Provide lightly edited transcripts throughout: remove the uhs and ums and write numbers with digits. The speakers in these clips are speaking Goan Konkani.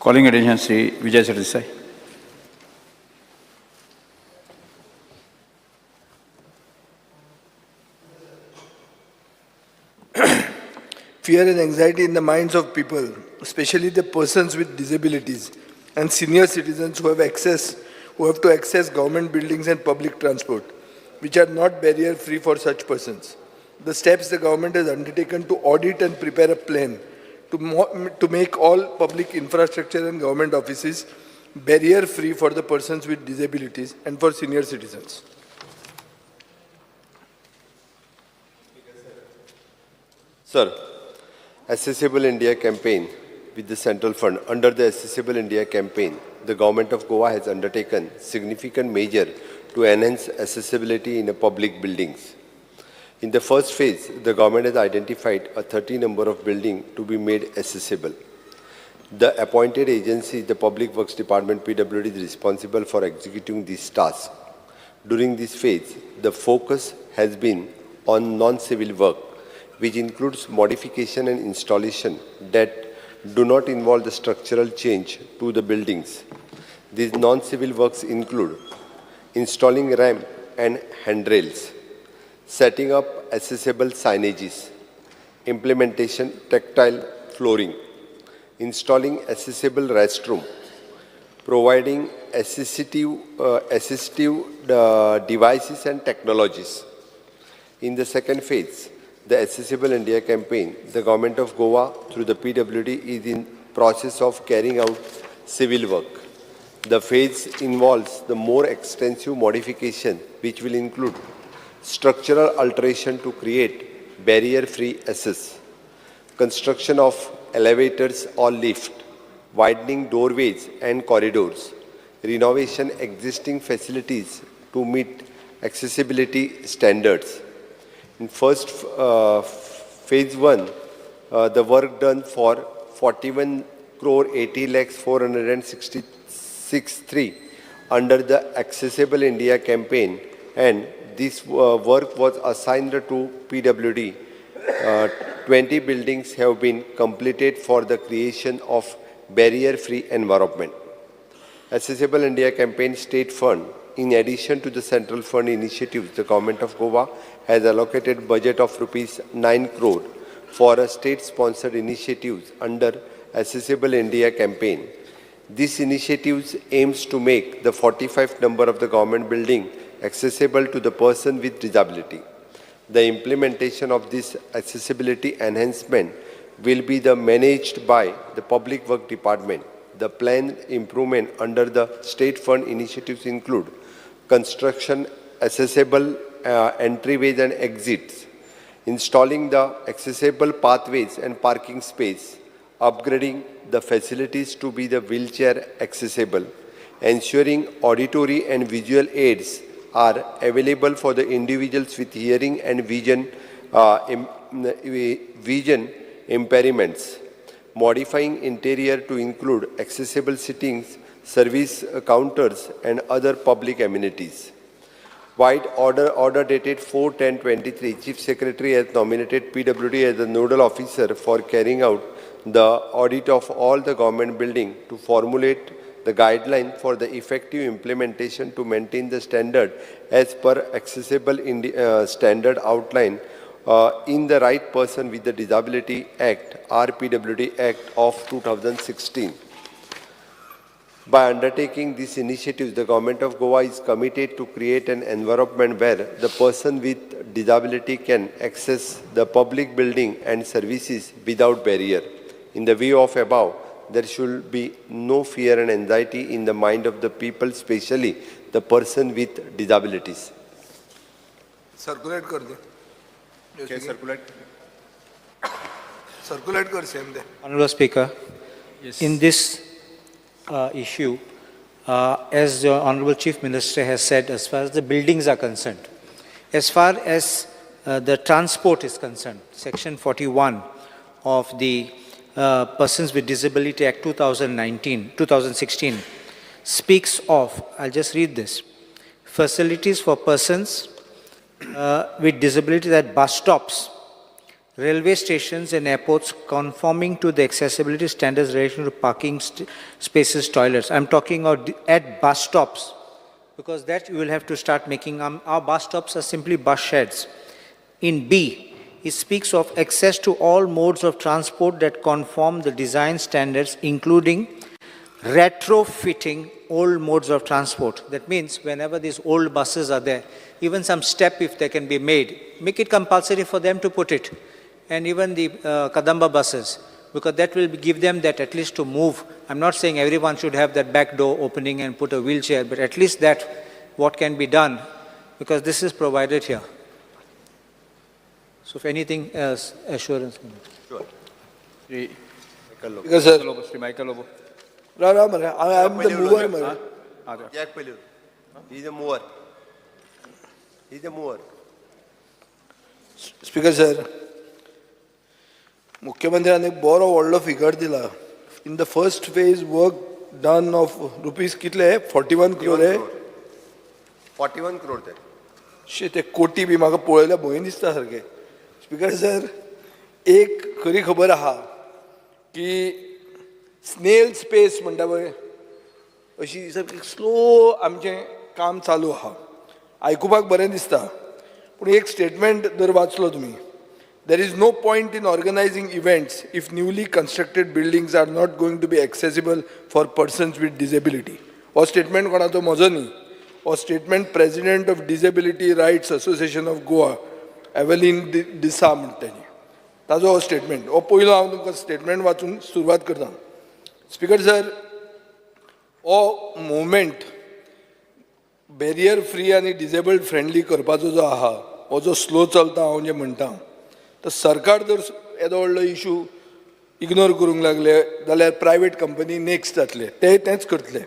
Calling attention Shri Vijay Sardesai. Fear and anxiety in the minds of people, especially the persons with disabilities and senior citizens who have to access government buildings and public transport, which are not barrier free for such persons. The steps the government has undertaken to audit and prepare a plan to make all public infrastructure and government offices barrier free for the persons with disabilities and for senior citizens. Sir, Accessible India campaign with the central fund. Under the Accessible India campaign, the government of Goa has undertaken significant measure to enhance accessibility in the public buildings. In the first phase, the government has identified a 30 number of buildings to be made accessible. The appointed agency, the Public Works Department, PWD, is responsible for executing this task. During this phase, the focus has been on non-civil work, which includes modification and installation that do not involve the structural change to the buildings. These non-civil works include installing ramp and handrails, setting up accessible signages, implementation tactile flooring, installing accessible restroom, providing assistive devices and technologies. In the second phase, the Accessible India campaign, the government of Goa through the PWD is in process of carrying out civil work. The phase involves the more extensive modification, which will include structural alteration to create barrier-free access, construction of elevators or lift, widening doorways and corridors, renovation existing facilities to meet accessibility standards. In first phase 1, the work done for 41 crore 80 lakhs 466.3 under the Accessible India campaign, and this work was assigned to PWD. 20 buildings have been completed for the creation of barrier-free environment. Accessible India Campaign State Fund. In addition to the central fund initiatives, the government of Goa has allocated budget of rupees 9 crore for a state-sponsored initiatives under Accessible India Campaign. This initiative aims to make the 45 number of the government building accessible to the person with disability. The implementation of this accessibility enhancement will be the managed by the Public Work Department. The planned improvement under the state fund initiatives include construction accessible entryways and exits, installing the accessible pathways and parking space, upgrading the facilities to be the wheelchair accessible, ensuring auditory and visual aids are available for the individuals with hearing and vision impairments, modifying interior to include accessible seatings, service counters, and other public amenities. White order dated 4/10/23, Chief Secretary has nominated PWD as the nodal officer for carrying out the audit of all the government building to formulate the guideline for the effective implementation to maintain the standard as per accessible standard outline in the Right Person with the Disability Act, RPWD Act of 2016. By undertaking these initiatives, the government of Goa is committed to create an environment where the person with disability can access the public building and services without barrier. In the view of above, there should be no fear and anxiety in the mind of the people, especially the person with disabilities. Circulate kar de. Okay, circulate. Circulate kar same de. Honorable Speaker, Yes. in this issue, as the Honorable Chief Minister has said, as far as the buildings are concerned, as far as the transport is concerned, Section 41 of the Persons with Disability Act 2016 speaks of, I'll just read this, facilities for persons with disabilities at bus stops railway stations and airports conforming to the accessibility standards relating to parking spaces, toilets. I'm talking of at bus stops, because that you will have to start making. Our bus stops are simply bus sheds. In B, it speaks of access to all modes of transport that conform the design standards, including retrofitting old modes of transport. That means whenever these old buses are there, even some step if they can be made, make it compulsory for them to put it. And even the Kadamba buses, because that will give them that at least to move. I'm not saying everyone should have that back door opening and put a wheelchair, but at least that what can be done, because this is provided here. So if anything else, assurance. Shri Speaker sir, Lobo, Shri Michael Lobo. राव राव मरे, I am the mover मरे. Jack पयली he is a mover, he is a mover. Speaker sir, मुख्यमंत्र्यान एक बरो व्हडलो फिगर दिला. In the first phase work done of rupees कितले, 41 क्रोर? 41 क्रोर ते. शी, ते कोटी बी म्हाका पळयल्यार भंय दिसता सारकें. स्पीकर सर, एक खरी खबर आहा की स्नेल स्पेस म्हणटा पळय, अशी सारकी स्लो आमचें काम चालू आहा. आयकुपाक बरें दिसता, पूण एक स्टेटमेंट जर वाचलो तुमी, there is no point in organizing events if newly constructed buildings are not going to be accessible for persons with disability. हो स्टेटमेंट कोणाचो, म्हजो न्ही. हो statement president of Disability Rights Association of Goa, Evelyn D'Sa म्हणटा तेणी, ताजो हो स्टेटमेंट. हो पयलो हांव तुमकां स्टेटमेंट वाचून सुरवात करता. स्पीकर सर, हो मुवमेंट बॅरियर फ्री आनी डिजेबल्ड फ्रेंडली करपाचो जो आहा, हो जो स्लो चलता हांव जें म्हणटा, तर सरकार जर येदो व्हडलो इशू इग्नोर करूंक लागले जाल्यार प्रायवेट कंपनी नेक्स्ट जातले, ते तेंच करतले.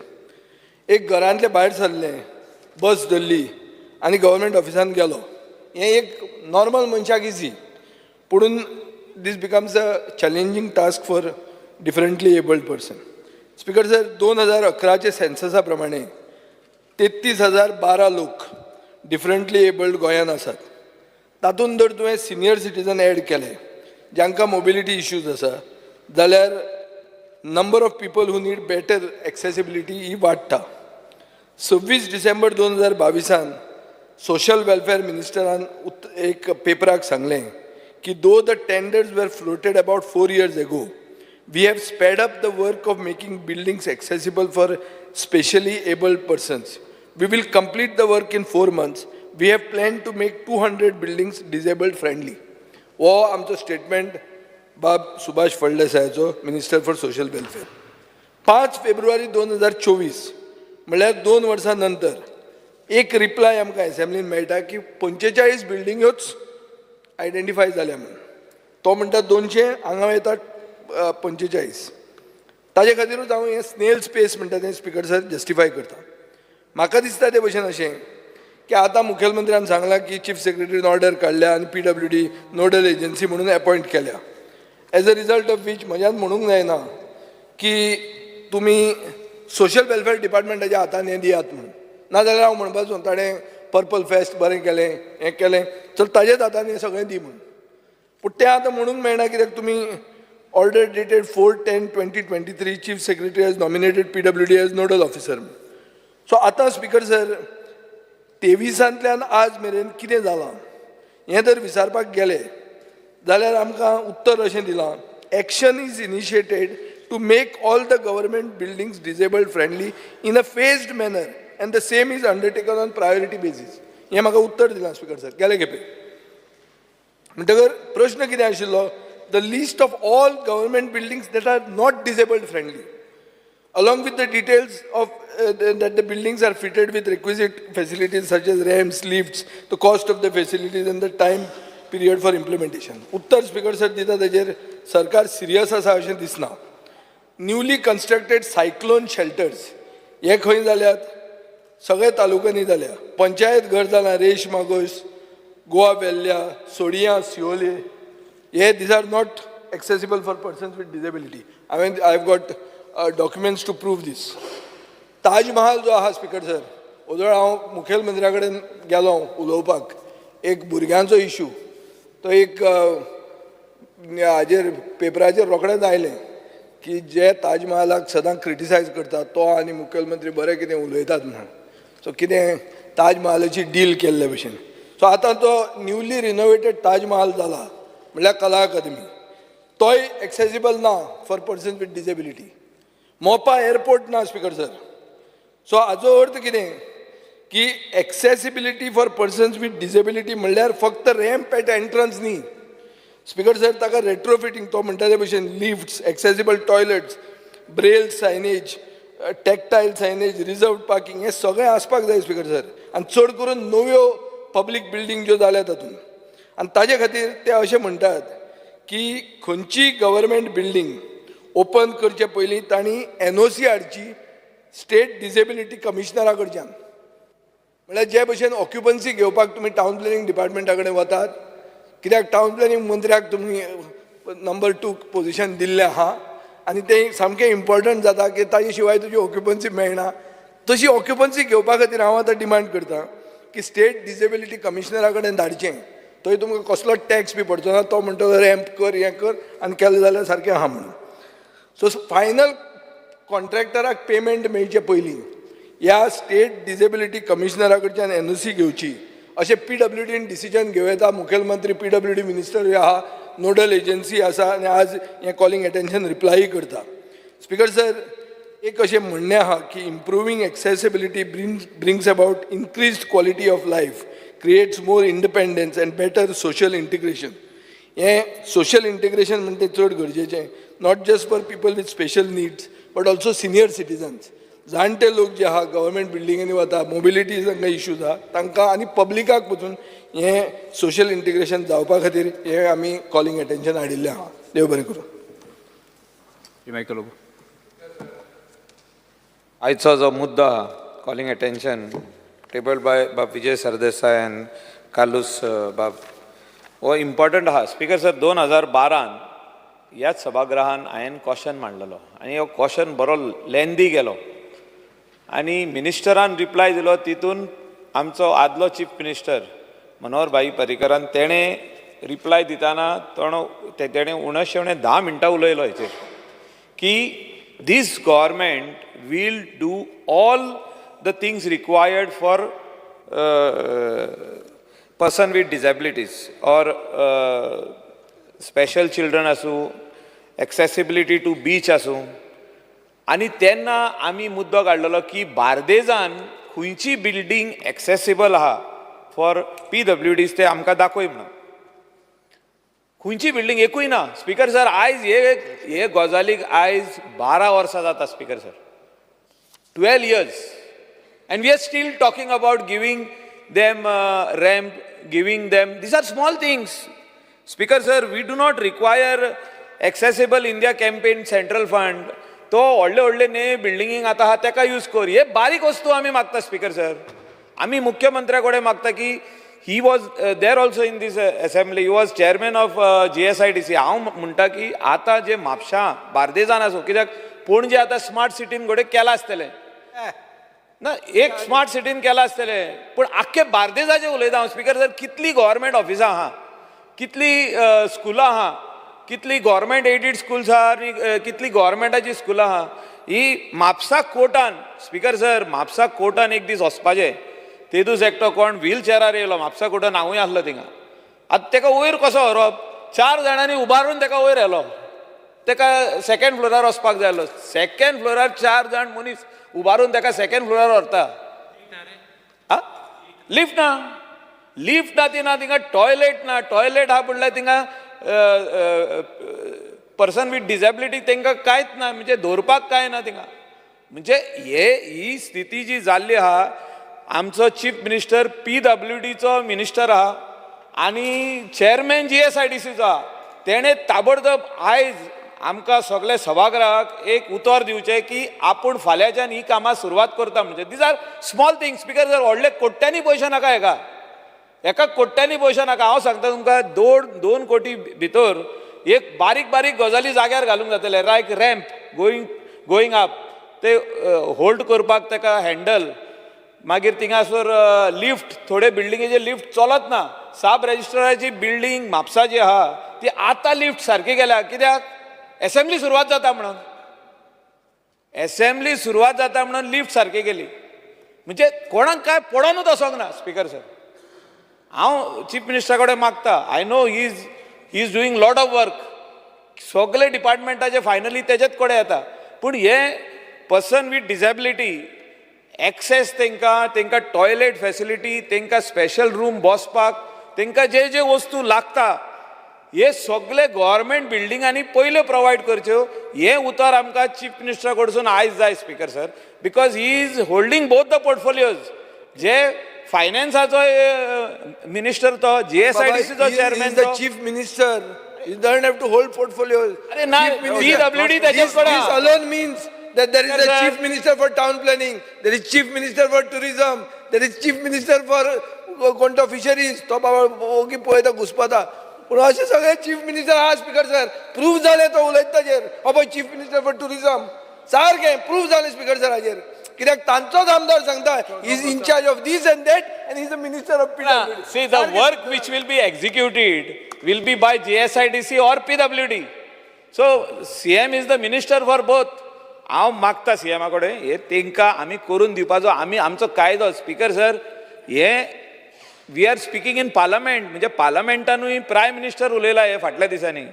एक घरांतले भायर सरलें, बस धरली आनी गव्हर्मेंट ऑफिसान गेलो, हें एक नॉर्मल मनशाक इजी, पुणून this becomes a challenging task for differently abled person. Speaker sir, 2011चे सेन्ससा प्रमाणे 33,012 लोक डिफरंटली एबल्ड गोंयांत आसात. तातूंत जर तुवें सिनियर सिटीजन एड केले, जांकां मोबिलिटी इश्यूज आसा, जाल्यार number of people who need better accessibility ही वाडटा. 26 डिसेंबर 2022 सोशल वेलफेअर मिनिस्टरान एक पेपराक सांगलें की though the tenders were floated about 4 years ago, we have sped up the work of making buildings accessible for specially abled persons. We will complete the work in 4 months. We have plan to make 200 buildings disabled friendly. हो आमचो स्टेटमेंट बाब सुभाष फळदेसायाचो, मिनिस्टर फॉर सोशल वेलफेअर. 5 फेब्रुवारी 2024, म्हणल्यार 2 वर्सां नंतर एक रिप्लाय आमकां एसेंब्लीन मेळटा की 45 बिल्डिंग्योच आयडेंटिफाय जाल्या म्हणून. तो म्हणटा 200, हांगा येता 45. ताजे खातीरूच हांव हें स्नेल स्पेस म्हणटा तें, स्पिकर सर, जस्टिफाय करता. म्हाका दिसता ते भशेन अशें की आतां मुखेलमंत्र्यान सांगलां की चीफ सेक्रेटरीन ऑर्डर काडल्या आनी पीडब्ल्यूडी नोडल एजन्सी म्हणून एपॉयंट केल्या, as a result of which म्हज्यान म्हणूंक जायना की तुमी सोशल वेलफेअर डिपार्टमेंटाच्या हातान हें दियात म्हणून. नाजाल्यार हांव म्हणपाचो ताणें पर्पल फेस्ट बरें केलें, हें केलें, चल ताजेच हातान हें सगळें दी म्हणून. पूण तें आतां म्हणूंक मेळना, कित्याक तुमी order dated 4/10/2023, Chief Secretary has nominated PWD as nodal officer. So आतां स्पिकर सर, 23आंतल्यान आज मेरेन कितें जालां हें जर विचारपाक गेले जाल्यार आमकां उत्तर अशें दिलां, action is initiated to make all the government buildings disabled friendly in a phased manner and the same is undertaken on priority basis. हें म्हाका उत्तर दिलां, स्पिकर सर, गेले खेपे. म्हणटकर प्रश्न कितें आशिल्लो? The list of all government buildings that are not disabled friendly, along with the details of that the buildings are fitted with requisite facilities such as ramps, lifts, the cost of the facilities and the time period for implementation. Uttar speaker sir दिता तेजेर सरकार सिरियस आसा अशें दिसना. न्यूली कन्स्ट्रक्टेड सायक्लोन शेल्टर्स हे खंय जाल्यात? सगळे तालुक्यांनी जाल्या. पंचायत घर जालां रेश मागोस, गोवा वेल्ल्या, सोडिया, सिओले. हे these are not accessible for persons with disability. हांवें, I have got documents to prove this. Taj Mahal जो आहा, स्पिकर सर, ओदोळ हांव मुखेलमंत्र्या कडेन गेलो उलोवपाक, एक भुरग्यांचो इशू, तो एक हाजेर पेपराचेर रोखडेंच आयलें की जे ताजमहालाक सदां क्रिटिसायज करतात तो आनी मुखेलमंत्री बरें कितें उलयतात म्हण. सो कितें ताजमहालाची डील केल्ले भशेन. सो आतां तो न्यूली रिनोवेटेड ताजमहाल जाला म्हणल्यार कला अकादमी, तोय एक्सेसिबल ना for person with disability. Mopa airport ना स्पीकर सर. सो हाजो अर्थ कितें की accessibility for persons with disability म्हणल्यार फक्त रॅम्प एट एंट्रन्स न्ही स्पीकर सर, ताका रेट्रोफिटींग तो म्हणटा ते भशेन lifts, accessible toilets, braille signage, tactile signage, reserve parking हें सगळें आसपाक जाय स्पीकर सर. आनी चड करून नव्यो पब्लीक बिल्डींग ज्यो जाल्या तातूंत. आनी ताजे खातीर ते अशें म्हणटात की खंयचीय गव्हर्मेंट बिल्डींग ओपन करचे पयलीं तांणी एनओसी हाडची स्टेट डिसेबिलिटी कमिशनरा कडच्यान. म्हणल्यार जे भशेन ऑक्युपन्सी घेवपाक तुमी टावन प्लॅनिंग डिपार्टमेंटा कडेन वतात, कित्याक टावन प्लॅनिंग मंत्र्याक तुमी नंबर टू पोजिशन दिल्लें आहा आनी तें सामकें इम्पॉर्टंट जाता की ताजे शिवाय तुजी ऑक्युपन्सी मेळना. तशी ऑक्युपन्सी घेवपा खातीर हांव आतां डिमांड करता की स्टेट डिसेबिलिटी कमिशनरा कडेन धाडचें. थंय तुमकां कसलोच टॅक्स बी पडचो ना. तो म्हणटलो रॅम्प कर, हें कर आनी केलें जाल्यार सारकें आहा म्हणून. सो फायनल कॉन्ट्रॅक्टराक पेमेंट मेळचे पयलीं ह्या स्टेट डिसेबिलिटी कमिशनरा कडच्यान एनओसी घेवची अशें पीडब्ल्यूडीन डिसिजन घेवं येता. मुखेलमंत्री पीडब्ल्यूडी मिनिस्टर आहा, नोडल एजन्सी आसा आनी आज हें कॉलिंग एटेन्शन रिप्लाय करता. स्पीकर सर, एक अशें म्हणणें आहा की improving accessibility brings about increased quality of life, creates more independence and better social integration. हें सोशल इंटिग्रेशन म्हणटे चड गरजेचें, not just for people with special needs but also senior citizens. जाणटे लोक जे आहा गव्हर्मेंट बिल्डिंगांनी वता, मोबिलिटी तांकां इश्यूज आहा तांकां आनी पब्लिकाक पसून हें सोशल इंटिग्रेशन जावपा खातीर हें आमी कॉलिंग एटेन्शन हाडिल्लें आहा. देव बरें करूं. श्री मायकल लोबो. आयचो जो मुद्दो आहा, कॉलिंग एटेन्शन टेबल बाय बाब विजय सरदेसाय आनी कार्लूस बाब, हो इम्पॉर्टंट आहा. स्पीकर सर, 2012न ह्याच सभागृहान हांवें क्वेश्चन मांडलेलो आनी हो क्वेश्चन बरो लेंदी गेलो आनी मिनिस्टरान रिप्लाय दिलो. तितून आमचो आदलो चीफ मिनिस्टर मनोहर भाई पर्रीकरान तेणें रिप्लाय दितना तो तेणें उणेशे उणें 10 मिनटां उलयलो हेचेर की this government will do all the things required for person with disabilities or special children आसूं, एक्सेसिबिलिटी टू बीच आसूं. आनी तेन्ना आमी मुद्दो काडलेलो की बार्देजान खंयची बिल्डींग एक्सेसिबल आहा फॉर पीडब्ल्यूडीज, ते आमकां दाखय म्हणून. खंयची बिल्डींग एकूय ना स्पीकर सर. आयज हे हे गजालीक आयज 12 वर्सां जाता speaker sir, 12 years, and we are still talking about giving them ramp, giving them, these are small things, Speaker sir. We do not require Accessible India Campaign central fund. तो व्हडले व्हडले न्ही बिल्डिंगींक आतां आहा तेका यूज कर. हे बारीक वस्तू आमी मागता स्पीकर सर. आमी मुख्यमंत्र्या कडेन मागता की he was there also in this assembly, he was chairman of GSIDC. हांव म्हणटा की आतां जे म्हापशां बार्देजान आसूं, कित्याक पणजे आतां स्मार्ट सिटीन घडये केलां आसतलें ना, एक स्मार्ट सिटीन केलां आसतलें, पूण आख्खे बार्देजाचें उलयता हांव स्पीकर सर. कितलीं गव्हर्मेंट ऑफिसां आहा, कितलीं स्कुलां आहा, कितलीं गव्हर्मेंट एडीड स्कुल्स आहा आनी कितलीं गव्हर्मेंटाचीं स्कुलां आहा. ही म्हापसा कोर्टान स्पीकर सर, म्हापसा कोर्टान एक दीस वचपाचें, तेदूस एकटो कोण व्हील चेरार येयलो म्हापसा कोर्टान. हांवूय आसलो थिंगा. आतां तेका वयर कसो व्हरप? चार जाणांनी उबारून तेका वयर व्हेलो. तेका सेकंड फ्लोरार वचपाक जाय आसलो. सेकंड फ्लोरार चार जाण मनीस उबारून तेका सेकंड फ्लोरार व्हरता. आ लिफ्ट ना, लिफ्ट ना, ती ना. थिंगा टॉयलेट ना. टॉयलेट आहा म्हणल्यार थिंगा पर्सन विथ डिसेबिलिटी तांकां कांयच ना, म्हणजे दवरपाक कांय ना थिंगा. म्हणजे हे ही स्थिती जी जाल्ली आहा, आमचो चीफ मिनिस्टर पीडब्ल्यूडीचो मिनिस्टर आहा आनी चेअरमॅन जीएसआयडीसीचो आहा, तेणें ताबडतोब आयज आमकां सगळे सभागृहाक एक उतर दिवचें की आपूण फाल्यांच्यान ही कामां सुरवात करता. म्हणजे these are small things, Speaker sir. व्हडले कोट्यांनी पयशे नाका हेका, एका कोट्यांनी पयशे नाका. हांव सांगता तुमकां, 2 2 कोटी भितर एक बारीक बारीक गजाली जाग्यार घालूंक जातले, like ramp going up, ते होल्ड करपाक ताका हँडल, मागीर थिंगासर लिफ्ट. थोडे बिल्डिंगेचे लिफ्ट चलत ना. सब रजिस्ट्राराची बिल्डींग म्हापसा जी आहा ती आतां लिफ्ट सारकी गेल्या. कित्याक? एसेंब्ली सुरवात जाता म्हणून. एसेंब्ली सुरवात जाता म्हणून लिफ्ट सारकी गेली. म्हणजे कोणाक काय पडोनूच वचोंक ना. स्पीकर सर, हांव चीफ मिनिस्टरा कडेन मागता, I know he is doing lot of work, सगळे डिपार्टमेंटाचे फायनली तेजेच कडेन येता, पूण हे पर्सन वीथ डिसेबिलिटी एक्सेस, तांकां तांकां टॉयलेट फॅसिलिटी, तांकां स्पेशल रूम बसपाक, तांकां जे जे वस्तू लागता, हे सगळे गव्हर्मेंट बिल्डिंगांनी पयल्यो प्रोवायड करच्यो. हें उतर आमकां चीफ मिनिस्टरा कडसून आयज जाय, Speaker sir, because he is holding both the portfolios. जे फायनान्साचो मिनिस्टर, तो जीएसआयडीसीचो chairman. The chief minister. He doesn't have to hold portfolios. अरे ना, Chief minister. PWD त्याच्याच This, कडेन. this alone means that there is Sir, a sir. Chief minister for town planning, there is chief minister for tourism, there is chief minister for कोण तो fisheries, तो बाबा ओगी पळयता घुसपता. पूण अशें सगळे चीफ मिनिस्टर आहा. स्पीकर सर, प्रूफ जालें तो उलयता ताजेर. हो पळय, चीफ मिनिस्टर फॉर टुरिजम, सारकें प्रूफ जालें स्पीकर सर हाजेर, कित्याक तांचोच आमदार सांगता is in charge of this and that and is a minister of PW. See, the work which will be executed will be by GSIDC or PWD. So, CM is the minister for both. हांव मागता सीएमा कडेन, हे तांकां आमी करून दिवपाचो आमी आमचो कायदो. स्पीकर सर, हे we are speaking in Parliament, म्हणजे पार्लमेंटानूय प्रायम मिनिस्टर उलयला हे फाटल्या दिसांनी,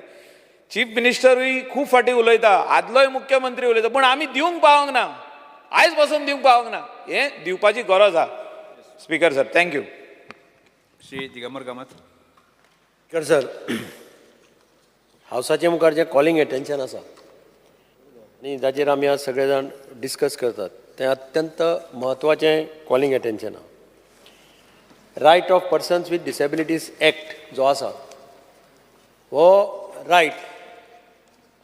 चीफ मिनिस्टरूय खूब फाटीं उलयता, आदलोय मुख्यमंत्री उलयता, पूण आमी दिवंक पावोंक ना, आयज पासून दिवंक पावोंक ना. हें दिवपाची गरज आहा, speaker sir. Thank you. Shri Digambar Kamat. Speaker sir, हावसाचे मुखार जें कॉलिंग एटेन्शन आसा आनी जाचेर आमी आज सगळे जाण डिस्कस करतात, तें अत्यंत म्हत्वाचें कॉलिंग एटेन्शन आहा. Right of Persons with Disabilities Act जो आसा, हो रायट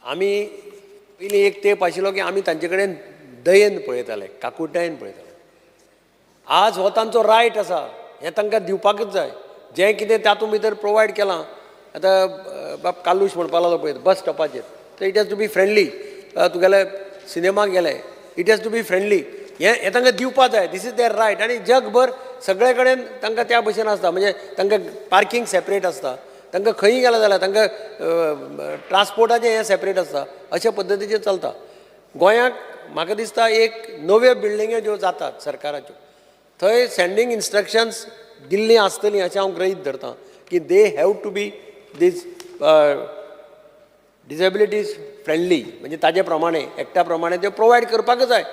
आमी पयलीं एक तेंप आशिल्लो की आमी तांचे कडेन दयेन पळयताले, काकुटायेन पळयताले. आज हो तांचो रायट आसा, हें तांकां दिवपाकूच जाय. जें कितें तातूंत भितर प्रोवायड केलां, आतां बाब कालूश म्हणपा लागलो पळय बस स्टॉपाचेर, तर it has to be friendly. तुगेले सिनेमाक गेले, it has to be friendly. हें हें तांकां दिवपा जाय. This is their right. आनी जगभर सगळे कडेन तांकां त्या भशेन आसता, म्हणजे तांकां पार्कींग सेपरेट आसता, तांकां खंयी गेले जाल्यार तांकां ट्रान्सपोर्टाचें हें सेपरेट आसता, अशा पद्दतीचें चलता. गोंयाक म्हाका दिसता एक नव्यो बिल्डिंग्यो ज्यो जातात सरकाराच्यो, थंय सेंडींग इन्स्ट्रक्शन्स दिल्लीं आसतलीं अशें हांव गृहीत धरता की they have to be these disabilities friendly, म्हणजे ताजे प्रमाणे एक्टा प्रमाणे त्यो प्रोवायड करपाकच जाय.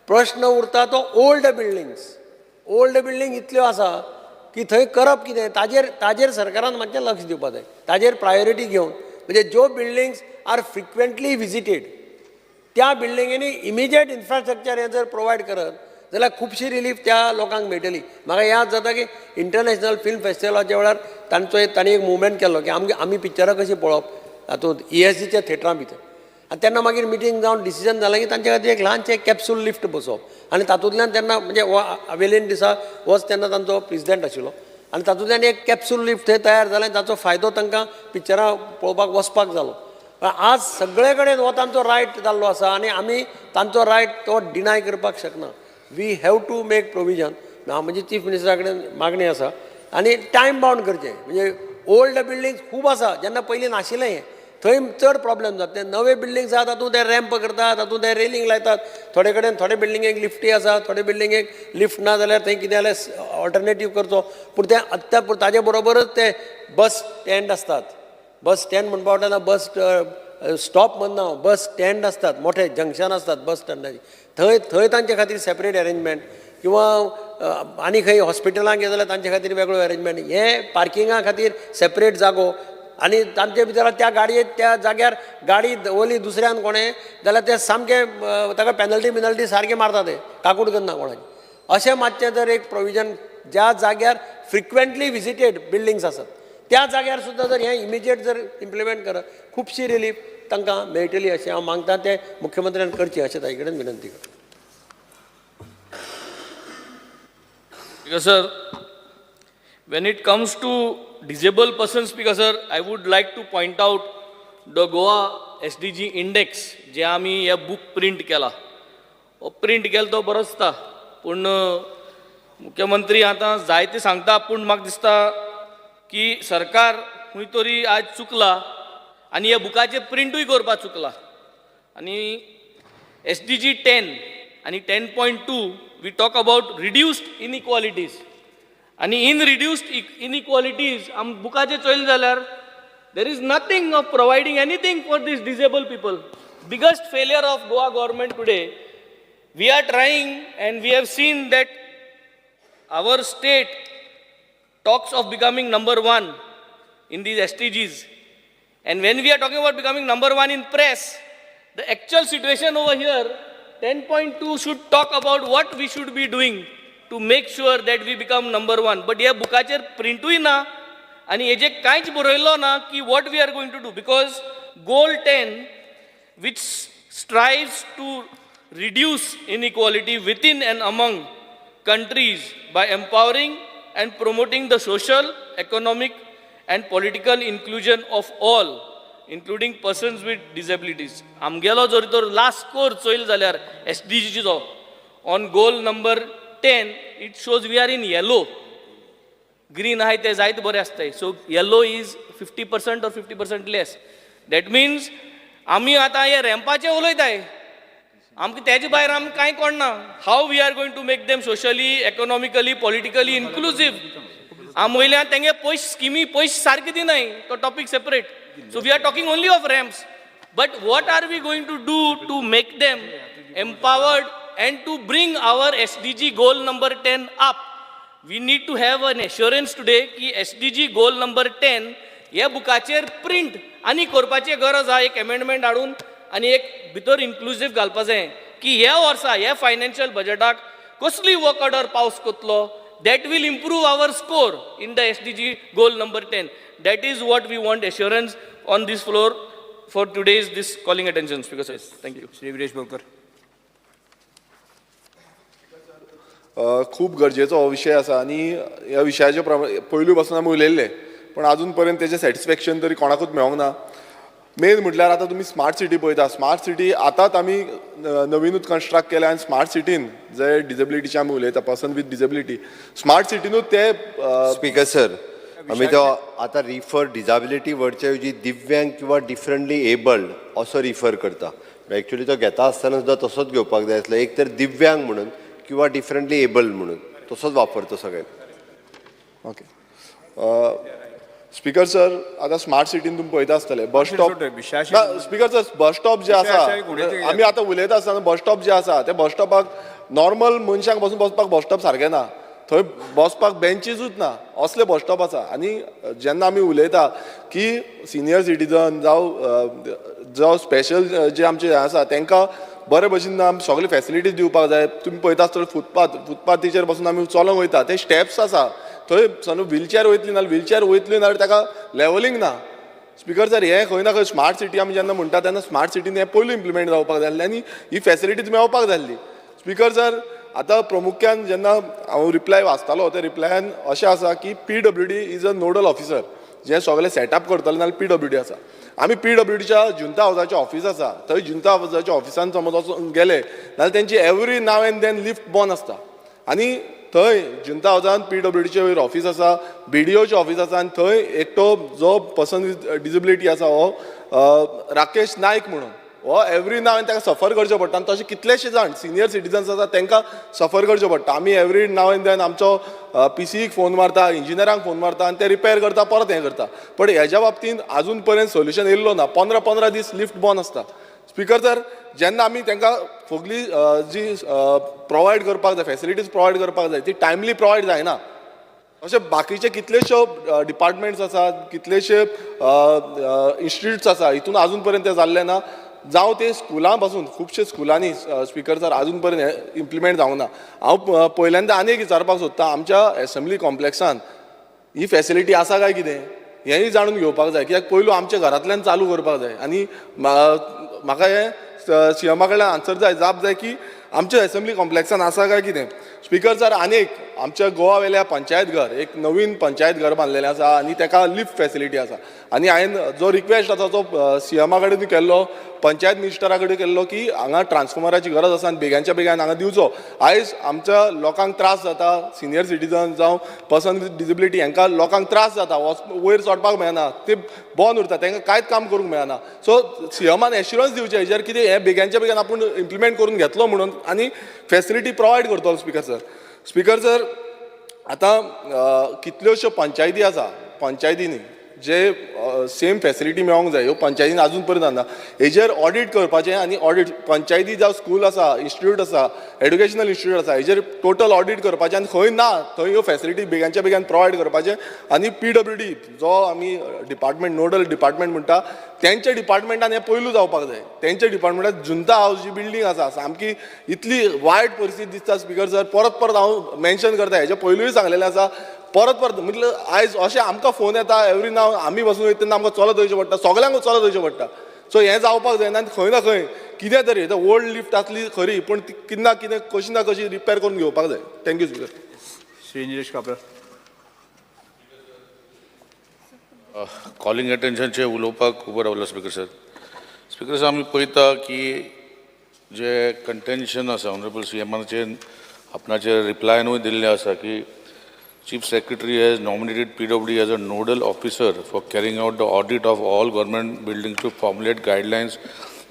प्रश्न उरता तो ओल्ड बिल्डिंग्स. ओल्ड बिल्डींग इतल्यो आसा की थंय करप कितें, ताजेर सरकारान मातशें लक्ष दिवपा जाय, ताजेर प्रायोरिटी घेवन, म्हणजे ज्यो बिल्डिंग्स आर फ्रिक्वेंटली विजिटेड त्या बिल्डिंगेनी इमिजिएट इन्फ्रास्ट्रक्चर हें जर प्रोवायड करत जाल्यार खुबशी रिलीफ त्या लोकांक मेळटली. म्हाका याद जाता की इंटरनॅशनल फिल्म फेस्टिवलाच्या वेळार तांचो एक तांणी एक मुवमेंट केल्लो की आमी पिक्चरां कशीं पळोवप हातूंत ईएसजीच्या थेटरां भितर. आनी तेन्ना मागीर मिटींग जावन डिसिजन जालें की तांचे खातीर एक ल्हानशें कॅप्सूल लिफ्ट बसोवप. आनी तातूंतल्यान तेन्ना म्हणजे हो अवेलीन डिसा होच तेन्ना तांचो प्रेजिडेंट आशिल्लो, आनी तातूंतल्यान एक कॅप्सूल लिफ्ट थंय तयार जालें, ताचो फायदो तांकां पिक्चरां पळोवपाक वचपाक जालो. आज सगळे कडेन हो तांचो रायट जाल्लो आसा आनी आमी तांचो रायट तो डिनाय करपाक शकना. We have to make provision. हांव म्हणजे चीफ मिनिस्टरा कडेन मागणी आसा आनी टायम बावंड करचें, म्हणजे ओल्ड बिल्डिंग्स खूब आसा, जेन्ना पयलीं नाशिल्लें हें, थंय चड प्रॉब्लेम जाता. ते नवे बिल्डिंग्स आहा तातूंत ते रॅम्प करतात, तातूंत ते रेलिंग लायतात, थोडे कडेन थोडे बिल्डिंगेक लिफ्टी आसा, थोडे बिल्डिंगेक लिफ्ट ना जाल्यार थंय कितें जाल्यार ऑल्टरनेटीव करचो. पूण तें आत्तां ताजे बरोबरच ते बस स्टँड आसतात, बस स्टँड म्हणपा वतना बस स्टॉप म्हणना, बस स्टँड आसतात, मोठे जंक्शन आसतात बस स्टँडाचे, थंय थंय तांचे खातीर सेपरेट अरेंजमेंट, किंवा आनी खंय हॉस्पिटलांक गेले जाल्यार तांचे खातीर वेगळो अरेंजमेंट, हे पार्किंगा खातीर सेपरेट जागो. आनी तांचे भितर त्या गाडयेक त्या जाग्यार गाडी दवरली दुसऱ्यान कोणें जाल्यार ते सामकें ताका पेनल्टी बिनल्टी सारकें मारता, ते काकूट करना कोणाची. अशें मातशें जर एक प्रोविजन ज्या जाग्यार फ्रिक्वेंटली विजिटेड बिल्डिंग्स आसात त्या जाग्यार सुद्दां जर हें इमिजिएट जर इम्प्लिमेंट करत, खुबशी रिलीफ तांकां मेळटली अशें हांव मागता. तें मुख्यमंत्र्यान करचें अशें ताजे कडेन विनंती करता. Speaker sir, when it comes to disabled persons, Speaker sir, I would like to point out the Goa SDG index जे आमी हे बूक प्रिंट केला. हो प्रिंट केलो तो बरो दिसता, पूण मुख्यमंत्री आतां जायते सांगता, पूण म्हाका दिसता की सरकार खंय तरी आज चुकला आनी ह्या बुकाचेर प्रिंटूय करपाक चुकला. आनी SDG 10 आनी 10.2 we talk about reduced inequalities. आनी इन रिड्युस्ड इनइक्वालिटीज आम बुकाचेर चोयलें जाल्यार there is nothing of providing anything for this disable people. Biggest failure of Goa government today. We are trying and we have seen that our state talks of becoming number one in these SDGs. And when we are talking about becoming number one in press, the actual situation over here, 10.2 should talk about what we should be doing to make sure that we become number one. But ह्या बुकाचेर प्रिंटूय ना आनी हेजे कांयच बरयल्लो ना की what we are going to do, because goal 10, which strives to reduce inequality within and among countries by empowering and promoting the social, economic, and political inclusion of all, including persons with disabilities. आमगेलो जर तर लास्ट स्कोर चोयल जाल्यार एसडीजीचो on goal number 10, it shows we are in yellow. Green आहाय ते जायत बरें आसताय. So yellow is 50% or 50% less. That means आमी आतां हे रॅम्पाचेर उलयताय, आमकां तेजे भायर आमकां कांय कळना how we are going to make them socially, economically, politically inclusive. आम वयल्यान तेंगे पयशे स्किमी पयशे सारके दिनाय, तो topic separate. So we are talking only of ramps, but what are we going to do to make them empowered and to bring our SDG goal number 10 up? We need to have an assurance today की SDG goal number 10 ह्या बुकाचेर प्रिंट आनी करपाची गरज आहा. एक एमेंडमेंट हाडून आनी एक भितर इन्क्लुजीव घालपा जाय की ह्या वर्सा ह्या फायनान्शियल बजेटाक कसली वर्क ऑर्डर पास करतलो, that will improve our score in the SDG goal number 10. That is what we want assurance on this floor for today's this calling attention, Speaker sir. Thank you. Shri Viresh Borkar. खूब गरजेचो हो विशय आसा आनी ह्या विशयाचे पयलू पासून आमी उलयल्ले, पूण आजून पर्यंत तेजें सॅटिस्फॅक्शन तरी कोणाकूच मेळोंक ना. मेन म्हटल्यार आतां तुमी स्मार्ट सिटी पळयता, स्मार्ट सिटी आतांच आमी नविनूच कन्स्ट्रक्ट केल्या आनी स्मार्ट सिटीन जे डिजेबिलिटीचे आमी उलयता, पर्सन विथ डिजेबिलिटी, स्मार्ट सिटीनूच ते स्पीकर सर, आमी तो आतां रिफर डिजाबिलिटी वर्डच्या ऐवजी दिव्यांग किंवा डिफरंटली एबल्ड असो रिफर करता. एक्चुअली तो घेता आसतना सुद्दां तसोच घेवपाक जाय आसलो, एक तर दिव्यांग म्हणून किंवा डिफरंटली एबल्ड म्हणून तसोच वापरतो सगळ्यांनी. ओके स्पीकर सर, आतां स्मार्ट सिटीन तुमी पळयता आसतले बस स्टॉप. ना स्पीकर सर, बस स्टॉप जे आसा, आमी आतां उलयता आसतना बस स्टॉप जे आसा ते बस स्टॉपाक नॉर्मल मनशांक बसून बसपाक बस स्टॉप सारकें ना, थंय बसपाक बेंचीसूच ना, असले बस स्टॉप आसा. आनी जेन्ना आमी उलयता की सिनियर सिटीजन जावं जावं स्पेशल जे आमचे हें आसा तांकां बरे भशेन आमी सगळे फेसिलिटीज दिवपाक जाय. तुमी पळयता आसतले फुटपाथीचेर बसून आमी चलोंक वयता, ते स्टेप्स आसा थंय समज व्हीलचॅर वयतली ना, व्हीलचॅर वयतली ना ताका लेवलींग ना. स्पीकर सर, हें खंय ना खंय स्मार्ट सिटी आमी जेन्ना म्हणटा तेन्ना स्मार्ट सिटीन हें पयलू इम्प्लिमेंट जावपाक जाय आसलें आनी ही फेसिलिटीज मेळपाक जाय आसली. स्पीकर सर, आतां प्रमुख्यान जेन्ना हांव रिप्लाय वाचतालो त्या रिप्लायान अशें आसा की PWD is a nodal officer, जे सगळे सेटअप करतले नाल्यार PWD आसा. आमी PWDच्या जुंता हावजाचें ऑफीस आसा, थंय जुंता हावजाच्या ऑफिसान समज वचून गेले जाल्यार तेंची every now and then lift बंद आसता आनी थंय जुंता हावजान PWDचें वयर ऑफीस आसा, BDOचें ऑफीस आसा आनी थंय एकटो जो पर्सन विथ डिजेबिलिटी आसा हो राकेश नायक म्हणून, हो एवरी now and ताका सफर करचें पडटा. आनी तशे कितलेशे जाण सिनियर सिटीजन्स आसा तांकां सफर करचें पडटा. आमी एवरी now and then आमचो PCक फोन मारता, इंजिनियरांक फोन मारता आनी ते रिपेर करता, परत हें करता. पण हेज्या बाबतींत आजून पर्यंत सोल्युशन येयल्लो ना. 15-15 दीस लिफ्ट बंद आसता. स्पीकर सर, जेन्ना आमी तांकां सगळी जी प्रोवायड करपाक जाय, फेसिलिटीज प्रोवायड करपाक जाय, ती टायमली प्रोवायड जायना. अशे बाकीचे कितलेशे डिपार्टमेंट्स आसात, कितलेशे इन्स्टिट्यूट्स आसा, हितून आजून पर्यंत तें जाल्लें ना. जावं ते स्कुलां पासून खुबशे स्कुलांनी स्पीकर सर आजून पर्यंत हें इम्प्लिमेंट जावंक ना. हांव पयल्यांदा आनी एक विचारपाक सोदतां, आमच्या एसेंब्ली कॉम्प्लेक्सान ही फेसिलिटी आसा काय कितें हेंय जाणून घेवपाक जाय, कित्याक पयलू आमच्या घरांतल्यान चालू करपाक जाय. आनी म्हाका हें सीएमा कडल्यान आन्सर जाय, जाप जाय की आमच्या एसेंब्ली कॉम्प्लेक्सान आसा काय कितें. स्पीकर सर, आनी एक आमच्या गोवा वेल्या पंचायत घर एक नवीन पंचायत घर बांदलेलें आसा आनी तेका लिफ्ट फेसिलिटी आसा. आनी हांवें जो रिक्वेस्ट आसा तो सीएमा कडेन केल्लो, पंचायत मिनिस्टरा कडेन केल्लो की हांगा ट्रान्सफॉर्मराची गरज आसा आनी बेग्यांच्या बेग्यान हांगा दिवचो. आयज आमच्या लोकांक त्रास जाता, सिनियर सिटीजन जावं पर्सन विथ डिसेबिलिटी हांकां लोकांक त्रास जाता, वयर चडपाक मेळना, ते बंद उरता, तांकां कांयच काम करूंक मेळना. सो सीएमान एश्युरन्स दिवचें हेजेर कितें हें बेग्यांच्या बेग्यान आपूण इम्प्लिमेंट करून घेतलो म्हणून आनी फेसिलिटी प्रोवायड करतलो. स्पिकर सर, स्पिकर सर, आतां कितल्योश्यो पंचायती आसा, पंचायतींनी जे सेम फेसिलिटी मेळोंक जाय ह्यो पंचायतीन आजून पर्यंत ना. हेजेर ऑडीट करपाचें आनी ऑडीट पंचायती जावं स्कूल आसा, इन्स्टिट्यूट आसा, एड्युकेशनल इन्स्टिट्यूट आसा, हेजेर टोटल ऑडीट करपाचें आनी खंय ना थंय ह्यो फेसिलिटी बेगानच्या बेगान प्रोवायड करपाचें. आनी पीडब्ल्यूडी जो आमी डिपार्टमेंट, नोडल डिपार्टमेंट म्हणटा, तेंच्या डिपार्टमेंटान हें पयलू जावपाक जाय. तेंच्या डिपार्टमेंटान जुंता हावज जी बिल्डींग आसा सामकी इतली वायट परिस्थिती दिसता स्पिकर सर. परत परत हांव मेन्शन करता, हेजे पयलूय सांगलेलें आसा, परत परत म्हटल्यार आयज अशें आमकां फोन येता एवरी नाव, आमी बसून वयता तेन्ना आमकां चलत वयचें पडटा, सगल्यांक चलत वयचें पडटा. सो हें जावपाक जायना आनी खंय ना खंय कितें तरी ओल्ड लिफ्ट आसली खरी, पूण ती कितें ना कितें कशी ना कशी रिपेर करून घेवपाक जाय. Thank you speaker. Shri Nilesh Kabra. Calling अटेन्शनचे उलोवपाक उबो रावलो स्पिकर सर. स्पिकर सर, आमी पळयता की जे कंटेन्शन आसा ऑनरेबल सी एमाचे आपणाचे रिप्लायनूय दिल्लें आसा की Chief Secretary has nominated PWD as a nodal officer for carrying out the audit of all government buildings to formulate guidelines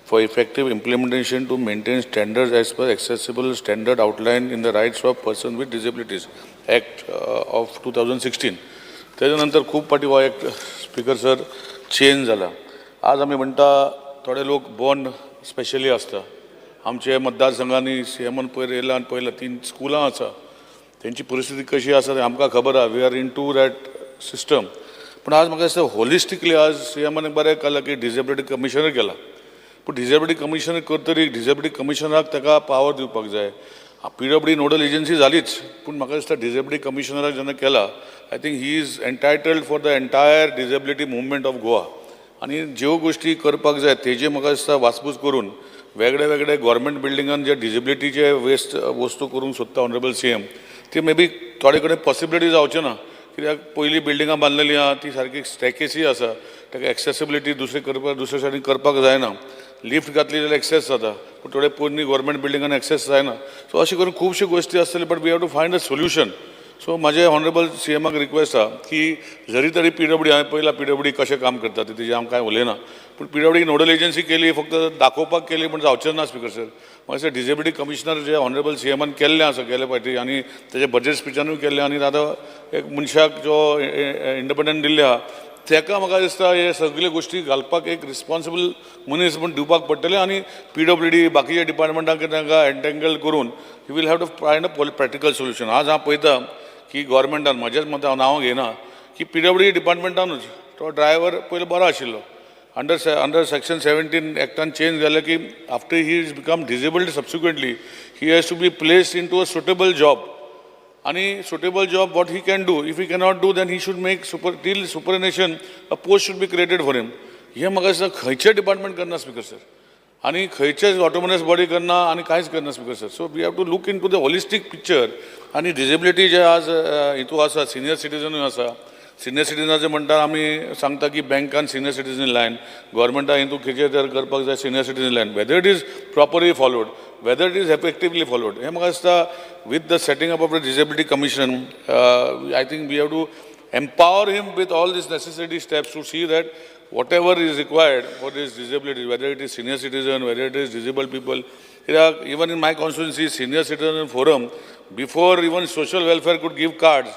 for effective implementation to maintain standards as per accessible standard outlined in the Rights of Persons with Disabilities Act of 2016. तेच्या नंतर खूब फावटी हो एक्ट स्पिकर सर चेंज जाला. आज आमी म्हणटा थोडे लोक बॉर्न स्पेशली आसता. आमचे मतदारसंघांनी सी एमान पयर येयला आनी पळयला 3 स्कुलां आसा, तेंची परिस्थिती कशी आसा तें आमकां खबर आहा. We are into that system. पूण आज म्हाका दिसता होलिस्टिकली आज सी एमान बरें केलां की डिसेबिलिटी कमिशनर केला. पूण डिसेबिलिटी कमिशनर करतरी डिसेबिलिटी कमिशनराक ताका पावर दिवपाक जाय. पीडब्ल्यूडी नोडल एजन्सी जालीच, पूण म्हाका दिसता डिसेबिलिटी कमिशनराक जेन्ना केला, I think he is entitled for the entire disability movement of Goa. आनी ज्यो गोश्टी करपाक जाय तेजे म्हाका दिसता वासपूस करून वेगळे वेगळे गोवोरमेंट बिल्डिंगान जे डिसेबिलिटीचे वेस्ट वस्तू करूंक सोदता ऑनरेबल सी एम, ती मे बी थोडे कडेन पॉसिबिलिटी जावच्यो ना, कित्याक पयलीं बिल्डिंगां बांदलेलीं आहा ती सारकी स्टॅकेसी आसा, ताका एक्सेसिबिलिटी दुसरे करपाक दुसरे सायडीन करपाक जायना. लिफ्ट घातली जाल्यार एक्सेस जाता, पूण थोडे पोरणी गोवोरमेंट बिल्डिंगान एक्सेस जायना. सो अशें करून खुबश्यो गोश्टी आसतल्यो, but we have to find a solution. So म्हाजें ऑनरेबल सी एमाक रिक्वेस्ट आहा की जरी तरी पीडब्ल्यूडी, हांवें पळयलां पीडब्ल्यूडी कशें काम करता तें, तेजें हांव कांय उलयना, पूण पीडब्ल्यूडी नोडल एजन्सी केली फक्त दाखोवपाक केली पूण जावचें ना स्पिकर सर. म्हाका डिसेबिलिटी कमिशनर जे ऑनरेबल सी एमान केल्लें आसा गेले फावटी आनी तेजे बजेट स्पिचानूय केल्लें, आनी आतां एक मनशाक जो इंडिपेंडंट दिल्ले आहा तेका म्हाका दिसता हे सगळे गोश्टी घालपाक एक रिस्पोन्सिबल मनीस म्हूण दिवपाक पडटलें. आनी पीडब्ल्यूडी बाकीच्या डिपार्टमेंटाक तांकां एन्टेंगल करून he will have to find a practical solution. आज हांव पळयता की गोवोरमेंटान, म्हजेच मत हांव नांव घेयना, की पीडब्ल्यूडी डिपार्टमेंटानूच तो ड्रायव्हर पयलो बरो आशिल्लो, अंडर सेक्शन 17 एक्टान चेंज जालें की after he is become disabled subsequently he has to be placed into a suitable job. आनी suitable job what he can do, if he cannot do then he should make super till superannuation a post should be created for him. हें म्हाका दिसता खंयचें डिपार्टमेंट करना स्पिकर सर, आनी खंयचेच ऑटोनॉमस बॉडी करना आनी कांयच करना speaker sir. So we have to look into the holistic picture. आनी डिसेबिलिटी जे आज हितू आसा, सिनियर सिटीजनूय आसा, सिनियर सिटीजनाचे म्हणटा आमी सांगता की बँकान सिनियर सिटीजन लायन, गोवोरमेंटान हितू खंयचे तर करपाक जाय senior citizen line, whether it is properly followed, whether it is effectively followed, हें म्हाका दिसता with the setting up of the disability commission, I think we have to empower him with all these necessary steps to see that whatever is required for this disability, whether it is senior citizen, whether it is disabled people. Even in my constituency, senior citizen forum, before even social welfare could give cards,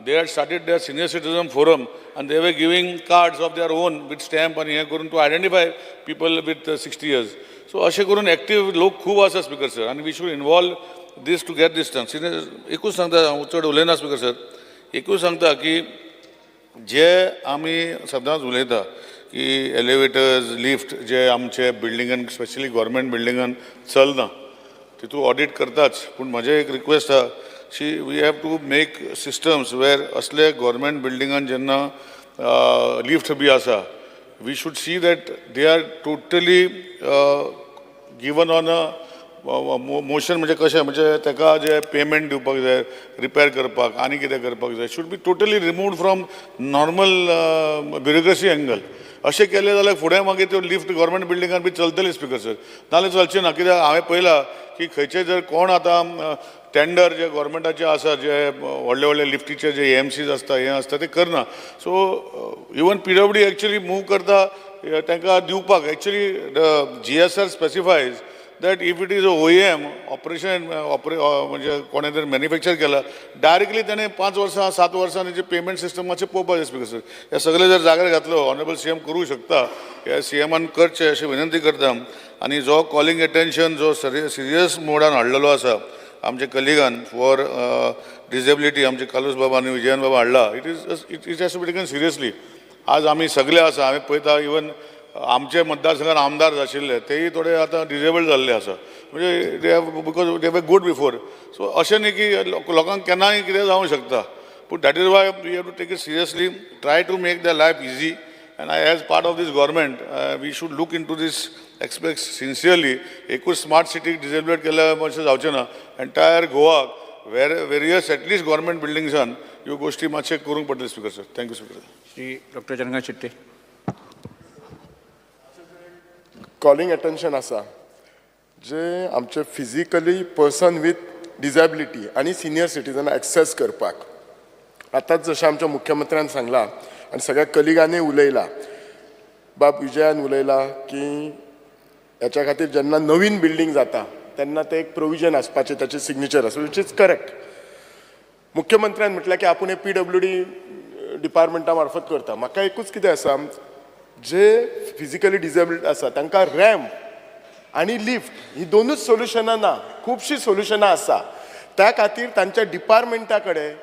they had started their senior citizen forum and they were giving cards of their own with stamp and हें करून to identify people with 60 years. So अशें करून active लोक खूब आसा स्पीकर सर, आनी we should involve this to get this done. Senior एकूच सांगता, हांव चड उलयना स्पीकर सर, एकूच सांगता की जे आमी सदांच उलयता की एलिवेटर्स, लिफ्ट जे आमचे बिल्डिंगान, स्पेशली गोवोरमेंट बिल्डिंगान चलना, तितू ऑडीट करताच, पूण म्हजें एक रिक्वेस्ट आहा शी we have to make systems where असले गोवोरमेंट बिल्डिंगान जेन्ना लिफ्ट बी आसा, we should see that they are totally given on a motion म्हणजे कशें म्हणजे ताका जे पेमेंट दिवपाक जाय, रिपेर करपाक आनी कितें करपाक जाय, should be totally removed from normal bureaucracy angle. अशें केलें जाल्यार फुडें मागीर त्यो लिफ्ट गव्हर्मेंट बिल्डिंगान बी चलतली स्पिकर सर, नाजाल्यार चलची ना. कित्याक हांवें पळयलां की खंयचे जर कोण आतां टेंडर जे गव्हर्मेंटाचे आसा, जे व्हडले व्हडले लिफ्टीचे जे एएमसीज आसता, हें आसता, ते करना. So even PWD actually move करता तांकां दिवपाक. Actually the GSR specifies that if it is a OEM operation, म्हणजे कोणें तरी मॅन्युफॅक्चर केला, डायरेक्टली ताणें 5 वर्सां 7 वर्सां तेजें पेमेंट सिस्टम मातशें पळोवपाक जाय स्पिकर सर. हे सगळें जर जाग्यार घातलो, ऑनरेबल सीएम करूं शकता, ह्या सीएमान करचें अशें विनंती करता. आनी जो कॉलिंग एटेन्शन जो सिरियस मोडान हाडलेलो आसा आमच्या कलिगान फॉर डिजेबिलिटी, आमचे कार्लूस बाबा आनी विजयन बाबा हाडला, it has to be taken seriously. आज आमी सगळे आसा, हांवें पळयता, इवन आमचे मतदारसंघात आमदार आशिल्ले तेय थोडे आतां डिजेबल जाल्ले आसा, म्हणजे they have because they were good before. So अशें न्ही की लोकांक केन्नाय कितें जावंक शकता, पूण that is why we have to take it seriously, try to make the life easy, and I, as part of this government, we should look into this aspect sincerely. एकूच स्मार्ट सिटीक डिसेबल केल्यार मातशें जावचें ना. एंटायर गोवाक वेरियस एटलिस्ट गव्हर्मेंट बिल्डिंग्सान ह्यो गोश्टी मातशें करूंक पडटल्यो speaker sir. Thank you, speaker. Shri doctor Chandrakant Shetye. Calling attention आसा जे आमचे फिजिकली पर्सन विथ डिजेबिलिटी आनी सिनियर सिटीजन एक्सेस करपाक. आतांच जशें आमच्या मुख्यमंत्र्यान सांगलां आनी सगळ्या कलिगांनी उलयलां, बाब विजयान उलयला की हेच्या खातीर जेन्ना नवीन बिल्डींग जाता तेन्ना ते एक प्रोविजन आसपाचें, ताचें सिग्नेचर आसा, which is correct. मुख्यमंत्र्यान म्हटलें की आपूण हे पीडब्ल्यूडी डिपार्टमेंटा मार्फत करता. म्हाका एकूच कितें आसा, जे फिजिकली डिजेबल्ड आसा तांकां रॅम्प आनी लिफ्ट ही दोनूच सोल्युशनां ना, खुबशीं सोल्युशनां आसा. त्या खातीर तांच्या डिपार्टमेंटा कडेन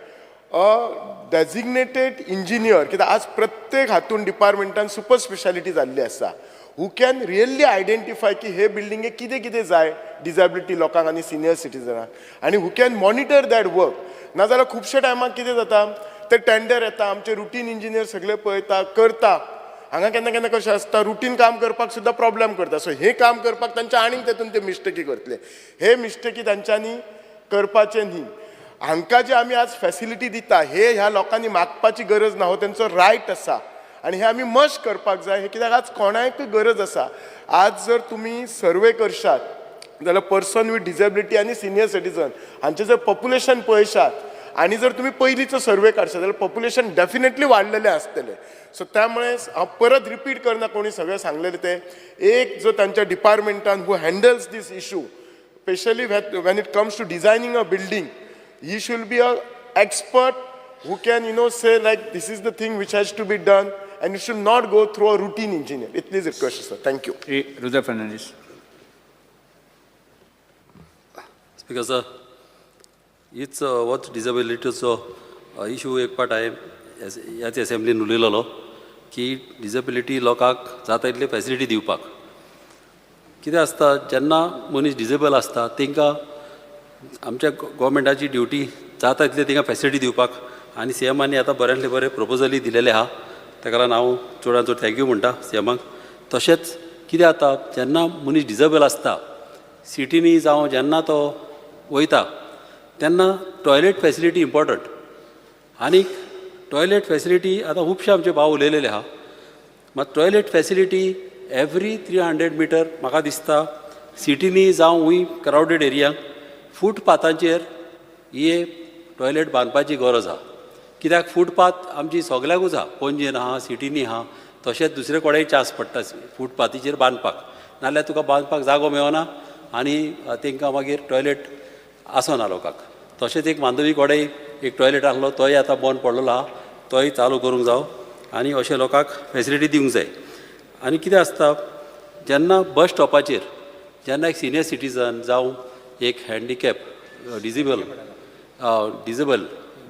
डेजिग्नेटेड इंजिनियर, कित्याक आज प्रत्येक हातून डिपार्टमेंटान सुपर स्पेशालिटी जाल्ली आसा, हू can really identify की हे बिल्डिंगेक कितें कितें जाय डिजेबिलिटी लोकांक आनी सिनियर सिटीजनाक, आनी who can monitor that work. नाजाल्यार खुबशे टायमाक कितें जाता, ते टेंडर येता, आमचे रुटीन इंजिनियर सगळे पळयता, करता. हांगा केन्ना केन्ना कशें आसता, रुटीन काम करपाक सुद्दां प्रॉब्लेम करता. सो हें काम करपाक तांच्या आनीक तेतून ते मिस्टेकी करतले. हे मिस्टेकी तांच्यांनी करपाचे न्ही. हांकां जे आमी आज फॅसिलिटी दिता, हे ह्या लोकांनी मागपाची गरज ना. हो तेंचो रायट आसा आनी हे आमी मस्ट करपाक जाय. हे कित्याक आज कोणाकूय गरज आसा. आज जर तुमी सर्वे करशात जाल्यार पर्सन विथ डिजेबिलिटी आनी सिनियर सिटीजन हांचें जर पॉप्युलेशन पळयशात आनी जर तुमी पयलींचो सर्वे काडशात जाल्यार पॉप्युलेशन डेफिनेटली वाडलेलें आसतलें. सो त्यामुळे हांव परत रिपीट करना, कोणी सगळें सांगलेलें तें. एक जो तांच्या डिपार्टमेंटान who handles this issue, specially when it comes to designing a building, he should be a expert who can say like this is the thing which has to be done and it should not go through a routine engineer. इतलीच request sir. Thank you. Shri Rudra Fernandes. Speaker sir, हीच वच डिजेबिलिटीचो इशू एक पाट हांवें ह्याच एसेंब्लीन उलयलेलो की डिजेबिलिटी लोकांक जाता इतली फॅसिलिटी दिवपाक. कितें आसता, जेन्ना मनीस डिजेबल आसता तांकां आमच्या गोवोरमेंटाची ड्युटी जाता तितली तांकां फॅसिलिटी दिवपाक. आनी सी एमानी आतां बऱ्यांतले बरे प्रपोजलूय दिलेले आहा, ताका लागून हांव चडान चड thank you म्हणटा सी एमाक. तशेंच कितें जाता, जेन्ना मनीस डिजेबल आसता, सिटींनी जावं जेन्ना तो वयता तेन्ना टॉयलेट फॅसिलिटी इम्पॉर्टंट. आनीक टॉयलेट फॅसिलिटी आतां खुबशे आमचे भाव उलयलेले आहा, मात toilet facility every 300 meter म्हाका दिसता सिटींनी जावं हूंय क्रावडेड एरियांक फुटपाथाचेर ही टॉयलेट बांदपाची गरज आहा. कित्याक फुटपाथ आमची सगल्याकूच आहा, पणजेन आहा, सिटींनी आहा, तशेंच दुसरे कडेन चान्स पडटा फुटपाथीचेर बांदपाक. नाल्यार तुका बांदपाक जागो मेळना आनी तांकां मागीर टॉयलेट आसना लोकांक. तशेंच एक मांडवी कडेन एक टॉयलेट आहलो, तोय आतां बंद पडलेलो आहा, तोय चालू करूंक जावो आनी अशें लोकांक फेसिलिटी दिवंक जाय. आनी कितें आसता, जेन्ना बस स्टॉपाचेर जेन्ना एक सिनियर सिटीजन जावं एक हँडिकॅप डिजेबल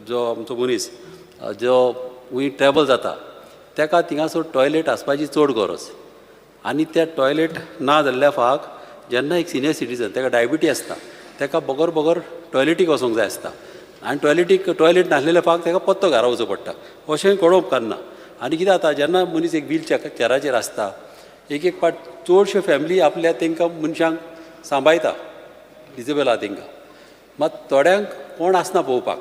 जो आमचो मनीस जो खंय ट्रॅवल जाता, ताका थिंगासर टॉयलेट आसपाची चड गरज. आनी त्या टॉयलेट ना जाल्ल्या फाक जेन्ना एक सिनियर सिटीजन, ताका डायबिटी आसता, ताका बगर बगर टॉयलेटीक वचोंक जाय आसता आनी टॉयलेटीक टॉयलेट नासलेल्या फाक ताका पत्तो घरा वचूं पडटा. अशें घडोवंक उपकारना. आनी कितें जाता, जेन्ना मनीस एक व्हील चेराचेर आसता, एक एक पाट चडश्यो फॅमिली आपल्या तांकां मनशांक सांबाळटा. डिजेबल आहा तेंकां. मात थोड्यांक कोण आसना पळोवपाक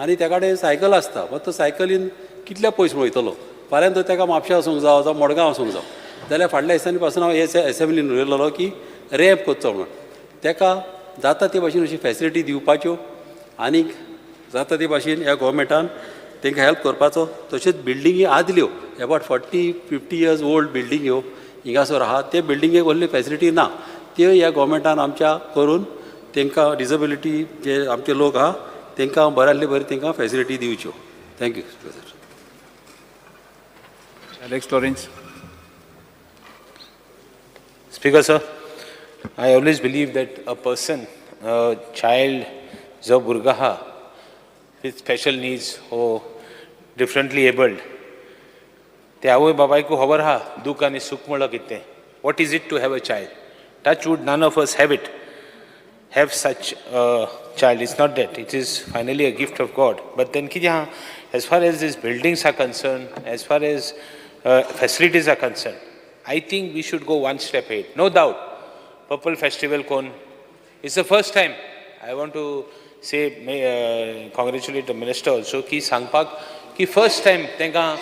आनी त्या कडेन सायकल आसता, मात तो सायकलीन कितल्या पयस वयतलो, फाल्यां तो तेका म्हापशा वचूंक जावो जावं मडगांव वचूंक जावं, जाल्यार फाटल्या दिसांनी पासून हांव हे एसेंब्लीन उलयलेलो की रॅम्प करचो म्हणून. तेका जाता ते भाशेन अशी फेसिलिटी दिवपाच्यो आनीक जाता ते भाशेन ह्या गोवोरमेंटान तांकां हेल्प करपाचो. तशेंच बिल्डिंगी आदल्यो एबावट 40-50 इयर्स ओल्ड बिल्डिंग्यो हिंगासर आहा, ते बिल्डिंगेक व्हडली फेसिलिटी ना, त्यो ह्या गोवोरमेंटान आमच्या करून तांकां डिजेबिलिटी जे आमचे लोक आहा तांकां बऱ्यांतली बरी तांकां facility दिवच्यो. Thank you sir. Alex Lawrence. Speaker sir, I always believe that a person, a child जो भुरगो आहा with special needs or differently abled, ते आवय बापायकू खबर आहा दूख आनी सूख म्हणल्यार कितें. What is it to have a child? Touch wood, none of us have it, have such a child. It's not that, it is finally a gift of God. But then कितें आहा, as far as these buildings are concerned, as far as facilities are concerned, I think we should go one step ahead. No doubt, Purple Festival kon, it's the first time I want to say, congratulate the minister also, ki sangpak, ki first time tenka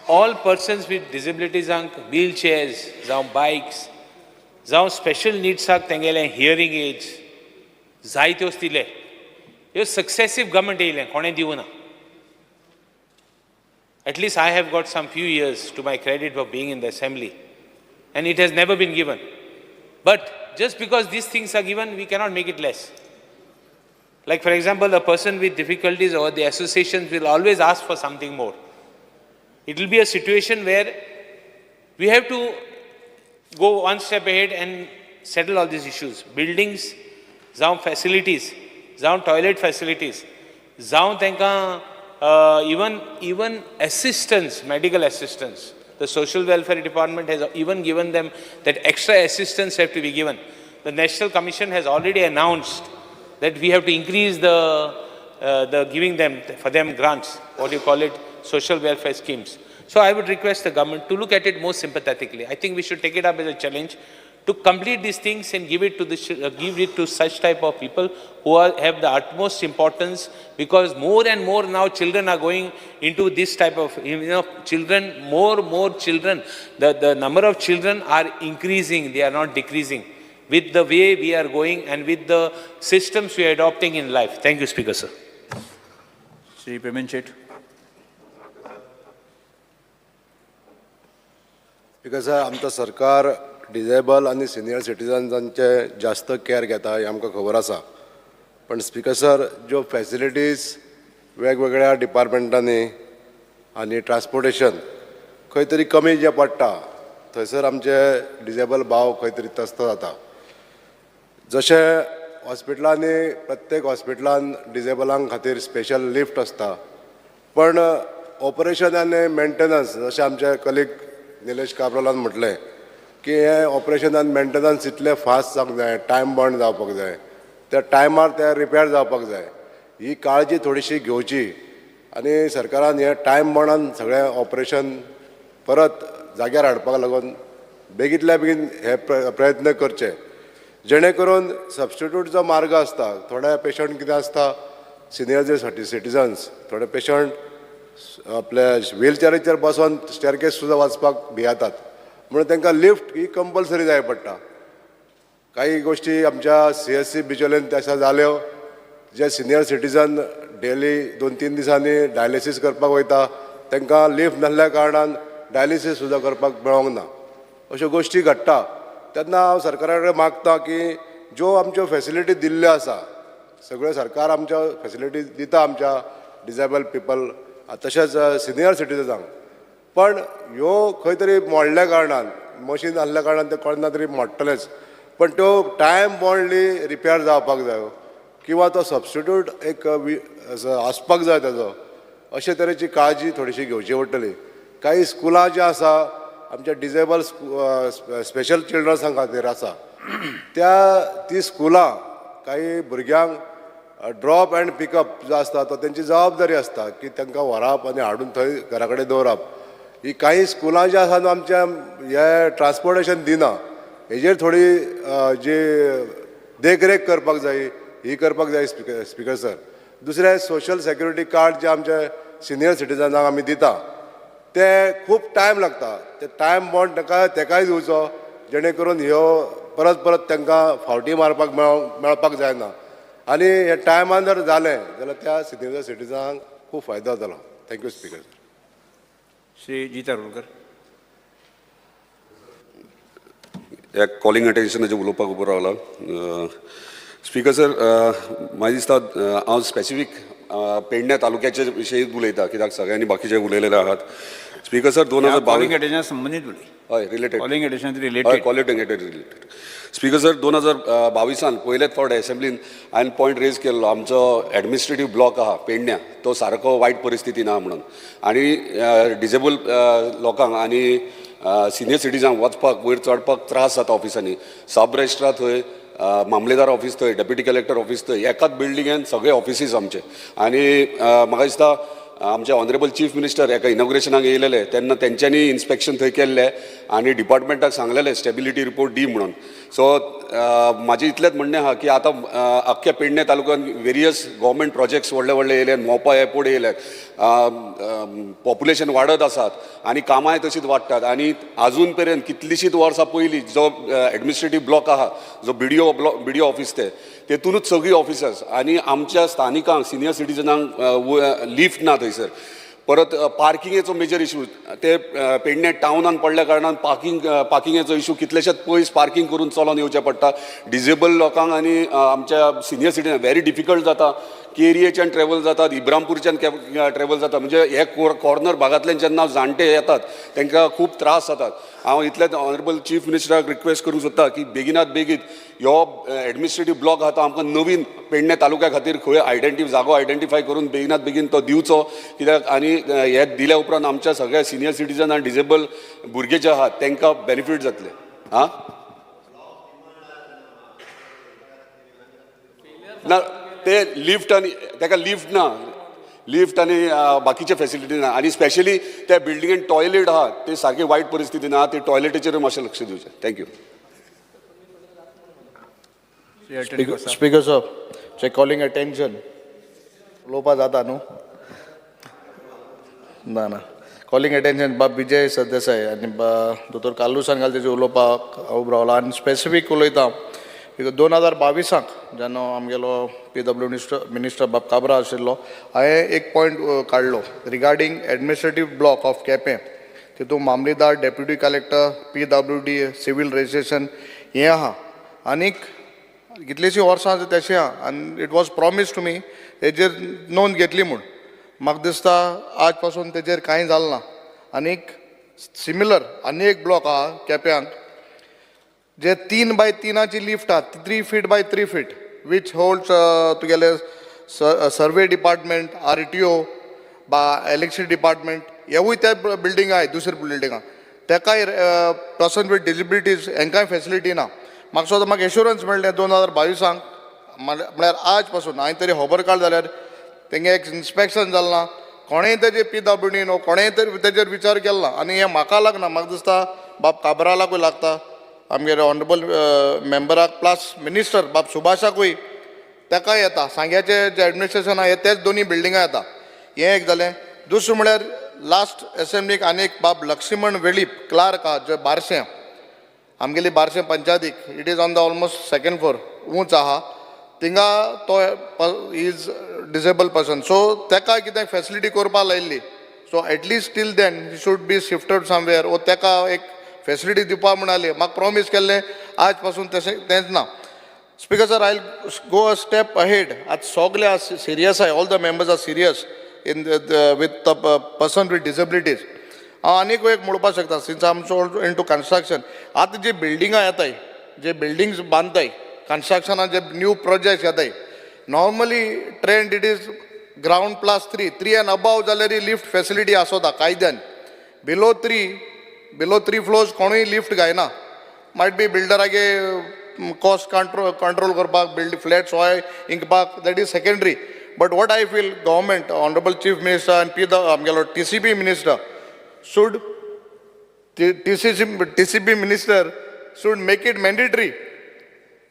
all persons with disabilities ank wheelchairs, जावं bikes, जावं special needs आक तेंगेले hearing aids, जायत्योच दिले. ह्यो successive government येयलें, कोणें दिवना. At least I have got some few years to my credit for being in the assembly, and it has never been given. But just because these things are given, we cannot make it less. Like for example, a person with difficulties or the associations will always ask for something more. It will be a situation where we have to go one step ahead and settle all these issues. Buildings, जावं facilities, जावं toilet facilities, जावं तांकां even assistance, medical assistance. The social welfare department has even given them that extra assistance have to be given. The National Commission has already announced that we have to increase the giving them, for them grants, what you call it, social welfare schemes. So I would request the government to look at it more sympathetically. I think we should take it up as a challenge to complete these things and give it to the, give it to such type of people who are, have the utmost importance, because more and more now children are going into this type of, you know, children, more children. The number of children are increasing, they are not decreasing with the way we are going and with the systems we are adopting in life. Thank you, Speaker, sir. Shri Preman Shet. Speaker sir, आमचो सरकार डिजेबल आनी सिनियर सिटीजन्सांचे जास्त कॅर घेता हें आमकां खबर आसा. पण स्पीकर सर, ज्यो फॅसिलिटीज वेगवेगळ्या डिपार्टमेंटांनी आनी ट्रान्सपोर्टेशन खंय तरी कमी जें पडटा थंयसर आमचे डिजेबल भाव खंय तरी त्रस्त जाता. जशें हॉस्पिटलांनी प्रत्येक हॉस्पिटलान डिजेबलां खातीर स्पेशल लिफ्ट आसता, पण ऑपरेशन आनी मेंटेनन्स जशें आमचे कलीग निलेश काब्रालान म्हटलें की हें ऑपरेशन आनी मेंटेनन्स इतलें फास्ट जावंक जाय, टायम बाउंड जावपाक जाय, त्या टायमार ते रिपेर जावपाक जाय. ही काळजी थोडीशी घेवची आनी सरकारान हें टायम बाउंडान सगळें ऑपरेशन परत जाग्यार हाडपाक लागून बेगींतल्या बेगीन हे प्रयत्न करचे, जेणे करून सबस्टिट्यूट जो मार्ग आसता. थोडे पेशंट कितें आसता, सिनियर जे सिटीजन्स, थोडे पेशंट आपल्या व्हीलचेराचेर बसोन स्टेरकेस सुद्दां वचपाक भियेतात, म्हणून तांकां लिफ्ट ही कंपल्सरी जाय पडटा. काही गोश्टी आमच्या CSC बिचोलेन तशें जाल्यो, जे सिनियर सिटीजन डेली 2-3 दिसांनी डायलिसीस करपाक वयता तांकां लिफ्ट नासल्या कारणान डायलिसीस सुद्दां करपाक मेळोंक ना. अश्यो गोश्टी घडटा. तेन्ना हांव सरकारा कडेन मागता की ज्यो आमच्यो फेसिलिटी दिल्ल्यो आसा, सगळ्यो सरकार आमच्यो फेसिलिटी दिता आमच्या डिजेबल पिपल तशेंच सिनियर सिटीजनांक, पण ह्यो खंय तरी मोडल्या कारणान, मशीन आसल्या कारणान ते कोणा तरी मोडटलेच, पण त्यो टायम बाउंडली रिपेर जावपाक जायो किंवा तो सबस्टिट्यूट एक आसपाक जाय ताजो. अशे तरेची काळजी थोडीशी घेवची पडटली. काही स्कुलां जीं आसा आमच्या डिजेबल स्पेशल चिल्ड्रन्सां खातीर आसा, त्या ती स्कुलां काही भुरग्यांक ड्रॉप अँड पिकअप जो आसता तो तेंची जबाबदारी आसता की तांकां व्हरप आनी हाडून थंय घरा कडेन दवरप. ही काही स्कुलां जीं आसा न्हू आमच्या हे ट्रान्सपोर्टेशन दिना, हेजेर थोडी जी देखरेख करपाक जाय, ही करपाक जाय स्पिकर सर. दुसरें सोशल सेक्युरिटी कार्ड जे आमचे सिनियर सिटीजनाक आमी दिता ते खूब टायम लागता, ते टायम बॉन्ड ताका तेकाय दिवचो जेणे करून ह्यो परत परत तांकां फावटी मारपाक मेळपाक जायना आनी हे टायमान जर जालें जाल्यार त्या सिनियर सिटीजनांक खूब फायदो जातलो. Thank you speaker sir. Shri Jeet Arolkar. ह्या कॉलिंग अटेन्शनाचेर उलोवपाक उबो रावला. स्पीकर सर, म्हाका दिसता हांव स्पेसिफीक पेडण्या तालुक्याचे विशयी उलयता कित्याक सगळ्यांनी बाकीचे उलयलेले आहात. स्पीकर सर 2022 कॉलिंग अटेन्शना संबंदीत उलय. हय रिलेटेड कॉलिंग अटेन्शन हय related. Calling attention related. Speaker sir 2022 पयलेच फावट एसेंब्लीन हांवें पॉयंट रेज केल्लो आमचो एडमिनिस्ट्रेटीव ब्लॉक आहा पेडण्या तो सारको वायट परिस्थितीन आहा म्हणून आनी डिजेबल लोकांक आनी सिनियर सिटीजनांक वचपाक वयर चडपाक त्रास जाता ऑफिसांनी. सब रजिस्ट्रार थंय, मामलेदार ऑफिस थंय, डेप्युटी कलेक्टर ऑफिस थंय, एकाच बिल्डिंगेन सगळे ऑफिसीस आमचे. आनी म्हाका दिसता आमचे ऑनरेबल चीफ मिनिस्टर एका इनॉग्रेशनाक येयलेले तेन्ना तेंच्यांनी इन्स्पेक्शन थंय केल्लें आनी डिपार्टमेंटाक सांगलेलें स्टेबिलिटी रिपोर्ट दी म्हणून. सो म्हाजें इतलेंच म्हणणें आहा की आतां आख्ख्या पेडणे तालुक्यान वेरियस गव्हर्मेंट प्रोजेक्ट्स व्हडले व्हडले येयले, मोपा एअरपोर्ट येयले, पॉप्युलेशन वाडत आसात आनी कामांय तशींच वाडटात आनी आजून पर्यंत कितलींशींच वर्सां पयलीं जो एडमिनिस्ट्रेटीव ब्लॉक आहा जो बीडीओ ब्लॉक बीडीओ ऑफिस ते तेतूनच सगळीं ऑफिसर्स आनी आमच्या स्थानिकांक सिनियर सिटीजनांक लिफ्ट ना थंयसर. परत पार्किंगेचो मेजर इशू ते पेडणे टावनान पडल्या कारणान पार्किंगेचो इशू कितलेशेच पयस पार्किंग करून चलोन येवचें पडटा. डिजेबल लोकांक आनी आमच्या सिनियर सिटीजन व्हेरी डिफिकल्ट जाता. केरयेच्यान ट्रॅवल जातात, इब्रामपूरच्यान ट्रॅवल जाता, म्हणजे हे कॉर्नर भागांतल्यान जेन्ना जाणटे येतात तांकां खूब त्रास जातात. हांव इतलेंच ऑनरेबल चीफ मिनिस्टराक रिक्वेस्ट करूंक सोदता की बेगिनात बेगीन ह्यो एडमिनिस्ट्रेटीव ब्लॉक आहा तो आमकां नवीन पेडणे तालुक्या खातीर खंय जागो आयडेंटिफाय करून बेगिनात बेगीन तो दिवचो कित्याक आनी हे दिल्या उपरांत आमच्या सगळ्या सिनियर सिटीजन आनी डिजेबल भुरगे जे आहात तांकां बेनिफीट जातले. आं ना ते लिफ्ट आनी ताका लिफ्ट ना, लिफ्ट आनी बाकीचे फेसिलिटी ना आनी स्पेशली त्या बिल्डिंगेन टॉयलेट आहा ते सारके वायट परिस्थिती ना, ते टॉयलेटीचेर मातशें लक्ष दिवचें. Thank you. Speaker sir, चे कॉलिंग अटेन्शन उलोवपा जाता न्हू? ना ना, कॉलिंग अटेन्शन बाब विजय सरदेसाय आनी दोतोर कार्लुसान घाल तेजेर उलोवपाक हांव उबो रावला आनी स्पेसिफीक उलयता because 2022 जेन्ना आमगेलो पीडब्ल्यू मिनिस्टर बाब काब्रा आशिल्लो हांवें एक पॉयंट काडलो regarding administrative block of Quepem. तितून मामलेदार, deputy collector, PWD, civil registration हें आहा आनीक कितलींशीं वर्सां तशें आहा आनी it was promise to me तेजेर नोंद घेतली म्हूण. म्हाका दिसता आज पासून तेजेर कांय जालें ना. आनीक सिमिलर आनी एक ब्लॉक आहा केप्यांक जे 3 बाय 3 लिफ्ट आहा, 3 feet by 3 feet which holds तुगेले सर्वे डिपार्टमेंट, RTO बा इलेक्ट्रिसिटी डिपार्टमेंट हेवूय त्या बिल्डिंग आहाय दुसरे बिल्डिंगां तेकाय पर्सन वीथ डिजेबिलिटीज हेंकांय फेसिलिटी ना. म्हाका सुद्दां म्हाका एश्युरन्स मेळ्ळें 2022 म्हळ्यार आज पासून हांवें तरी खबर काड जाल्यार तेंगे एक इन्स्पेक्शन जालें ना, कोणेंय तेजेर PWD न्हू कोणेंय तरी तेजेर विचार केलो ना आनी हें म्हाका लागना. म्हाका दिसता बाब काब्रालाकूय लागता, आमगेले ऑनरेबल मेंबराक प्लस मिनिस्टर बाब सुभाषाकूय ताकाय येता. सांग्याचें जें एडमिनिस्ट्रेशन आहा हे तेच दोनूय बिल्डिंगां येता. हें एक जालें. दुसरें म्हळ्यार लास्ट एसेंब्लीक आनी एक बाब लक्ष्मण वेळीप क्लार्क आहा जे बारशें आमगेली बारशें पंचायतीक it is on the almost second floor ऊंच आहा थिंगा तो is disable person so ताका कितें फेसिलिटी करपाक लायिल्ली so at least till then he should be shifted somewhere वो ताका एक फेसिलिटी दिवपाक म्हणाली. म्हाका प्रॉमीस केल्लें आज पासून तशें तेंच ना. Speaker sir, I go a step ahead. आज सगळे सिरियस आहाय, all the members are serious in with the person with disabilities. हांव आनीक एक म्हणपाक शकता since I am so into construction. आतां जी बिल्डिंगां येताय, जे बिल्डिंग्स बांदताय कन्स्ट्रक्शनान, जे न्यू प्रोजेक्ट्स येताय, normally trend it is ground plus 3 and above जाल्यार लिफ्ट फेसिलिटी आसता कायद्यान. बिलो 3 फ्लोर्स कोणूय लिफ्ट घायना. मायट बी बिल्डरागे कॉस्ट कंट्रोल करपाक बिल्ड फ्लॅट्स होय इंकपाक, that is secondary. But what I feel government honourable chief minister आनी पी आमगेलो TCP minister should TCP minister should make it mandatory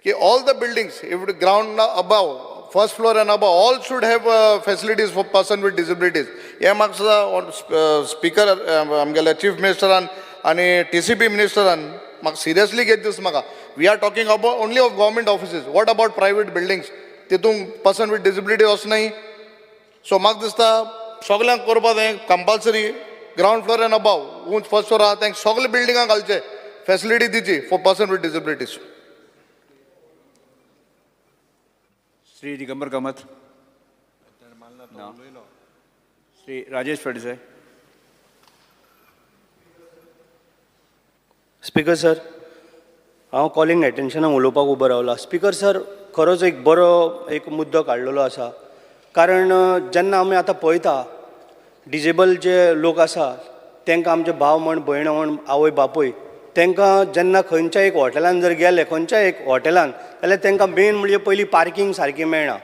की all the buildings if ground above, first floor and above, all should have facilities for person with disabilities. हें म्हाका सुद्दां स्पिकर आमगेल्या चीफ मिनिस्टरान आनी टीसीपी मिनिस्टरान म्हाका सिरियसली घेत दिसता म्हाका. We are talking about only of government offices, what about private buildings? तितूंत पर्सन विथ डिसेबिलिटी वचनाय. सो म्हाका दिसता सगल्यांक करपा जाय compulsory, ground floor and above, उंच फर्स्ट फ्लोर आहा तांकां सगळे बिल्डिंगां घालचे, फॅसिलिटी दिवची for person with disabilities. Shri Digambar Kamat. No. Shri Rajesh Phaldesai. Speaker sir, हांव कॉलिंग एटेन्शनाक उलोवपाक उबो रावला. स्पीकर सर, खरोच एक बरो एक मुद्दो काडलेलो आसा, कारण जेन्ना आमी आतां पळयता डिजेबल जे लोक आसा तांकां आमचे भाव म्हण, भयण म्हण, आवय बापूय, तांकां जेन्ना खंयच्या एक हॉटेलान जर गेले, खंयच्याय एक हॉटेलान जाल्यार तांकां मेन म्हणजे पयलीं पार्कींग सारकी मेळना.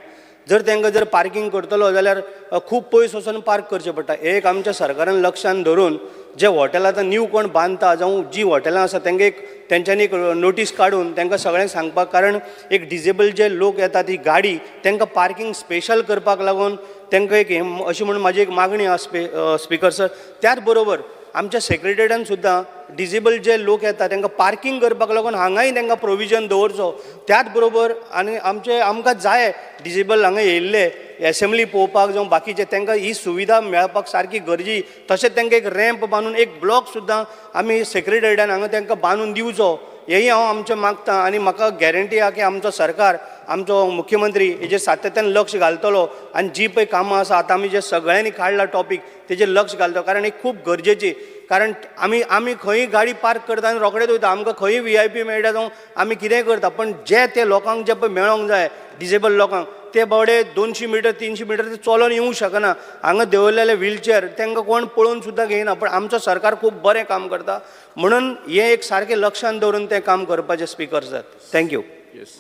जर तांकां जर पार्कींग करतलो जाल्यार खूब पयस वचून पार्क करचें पडटा. एक आमच्या सरकारान लक्षान धरून जे हॉटेल आतां न्यू कोण बांदता जावं जी हॉटेलां आसा तांकां एक तेंच्यांनी एक नोटीस काडून तांकां सगळ्यांक सांगपाक, कारण एक डिजेबल जे लोक येता ती गाडी तांकां पार्कींग स्पेशल करपाक लागून तांकां एक अशी म्हणून म्हाजी एक मागणी आसा स्पिकर सर. त्याच बरोबर आमच्या सेक्रेटरीन सुद्दां डिजेबल जे लोक येता तांकां पार्कींग करपाक लागून हांगाय तांकां प्रोविजन दवरचो. त्याच बरोबर आनी आमचे आमकां जाय डिजेबल हांगा येयल्ले एसेंब्ली पळोवपाक जावं बाकीचे, तांकां ही सुविधा मेळपाक सारकी गरजी. तशेंच तांकां एक रॅम्प बांदून एक ब्लॉक सुद्दां आमी सेक्रेटरीन हांगा तांकां बांदून दिवचो, हेंय हांव आमचें मागता. आनी म्हाका गॅरंटी आहा की आमचो सरकार, आमचो मुख्यमंत्री हेजेर सातत्यान लक्ष घालतलो आनी जी पळय कामां आसा आतां आमी जे सगळ्यांनी काडला टॉपीक तेजेर लक्ष घालतलो, कारण ही खूब गरजेची. कारण आमी आमी खंयी गाडी पार्क करता आनी रोखडेच वयता, आमकां खंयी VIP मेळटा जावं आमी कितेंय करता, पण जे ते लोकांक जे पळय मेळोंक जाय डिजेबल लोकांक ते बावडे 200 मिटर 300 मिटर ते चलोन येवंक शकना. हांगा दवरलेले व्हीलचेअर तांकां कोण पळोवन सुद्दां घेयना, पण आमचो सरकार खूब बरें काम करता, म्हणून हें एक सारकें लक्षान दवरून तें काम करपाचें speaker sir. Thank you. Yes.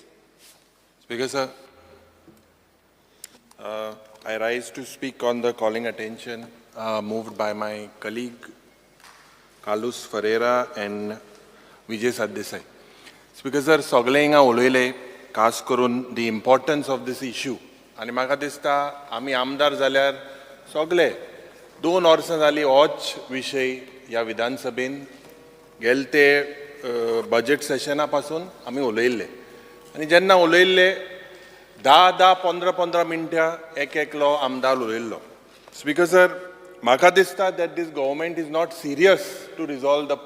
Speaker sir, I rise to speak on the calling attention moved by my colleague Carlos Ferreira and Vijay Sardesai. Speaker sir, सगळे हिंगा उलयले खास करून the importance of this issue, आनी म्हाका दिसता आमी आमदार जाल्यार सगळे 2 वर्सां जालीं होच विशय ह्या विधानसभेन गेले ते बजेट सेशना पासून आमी उलयल्ले, आनी जेन्ना उलयल्ले 10 10 15 15 मिनटां एक एकलो आमदार उलयल्लो. स्पीकर सर, म्हाका दिसता that this government is not serious to resolve the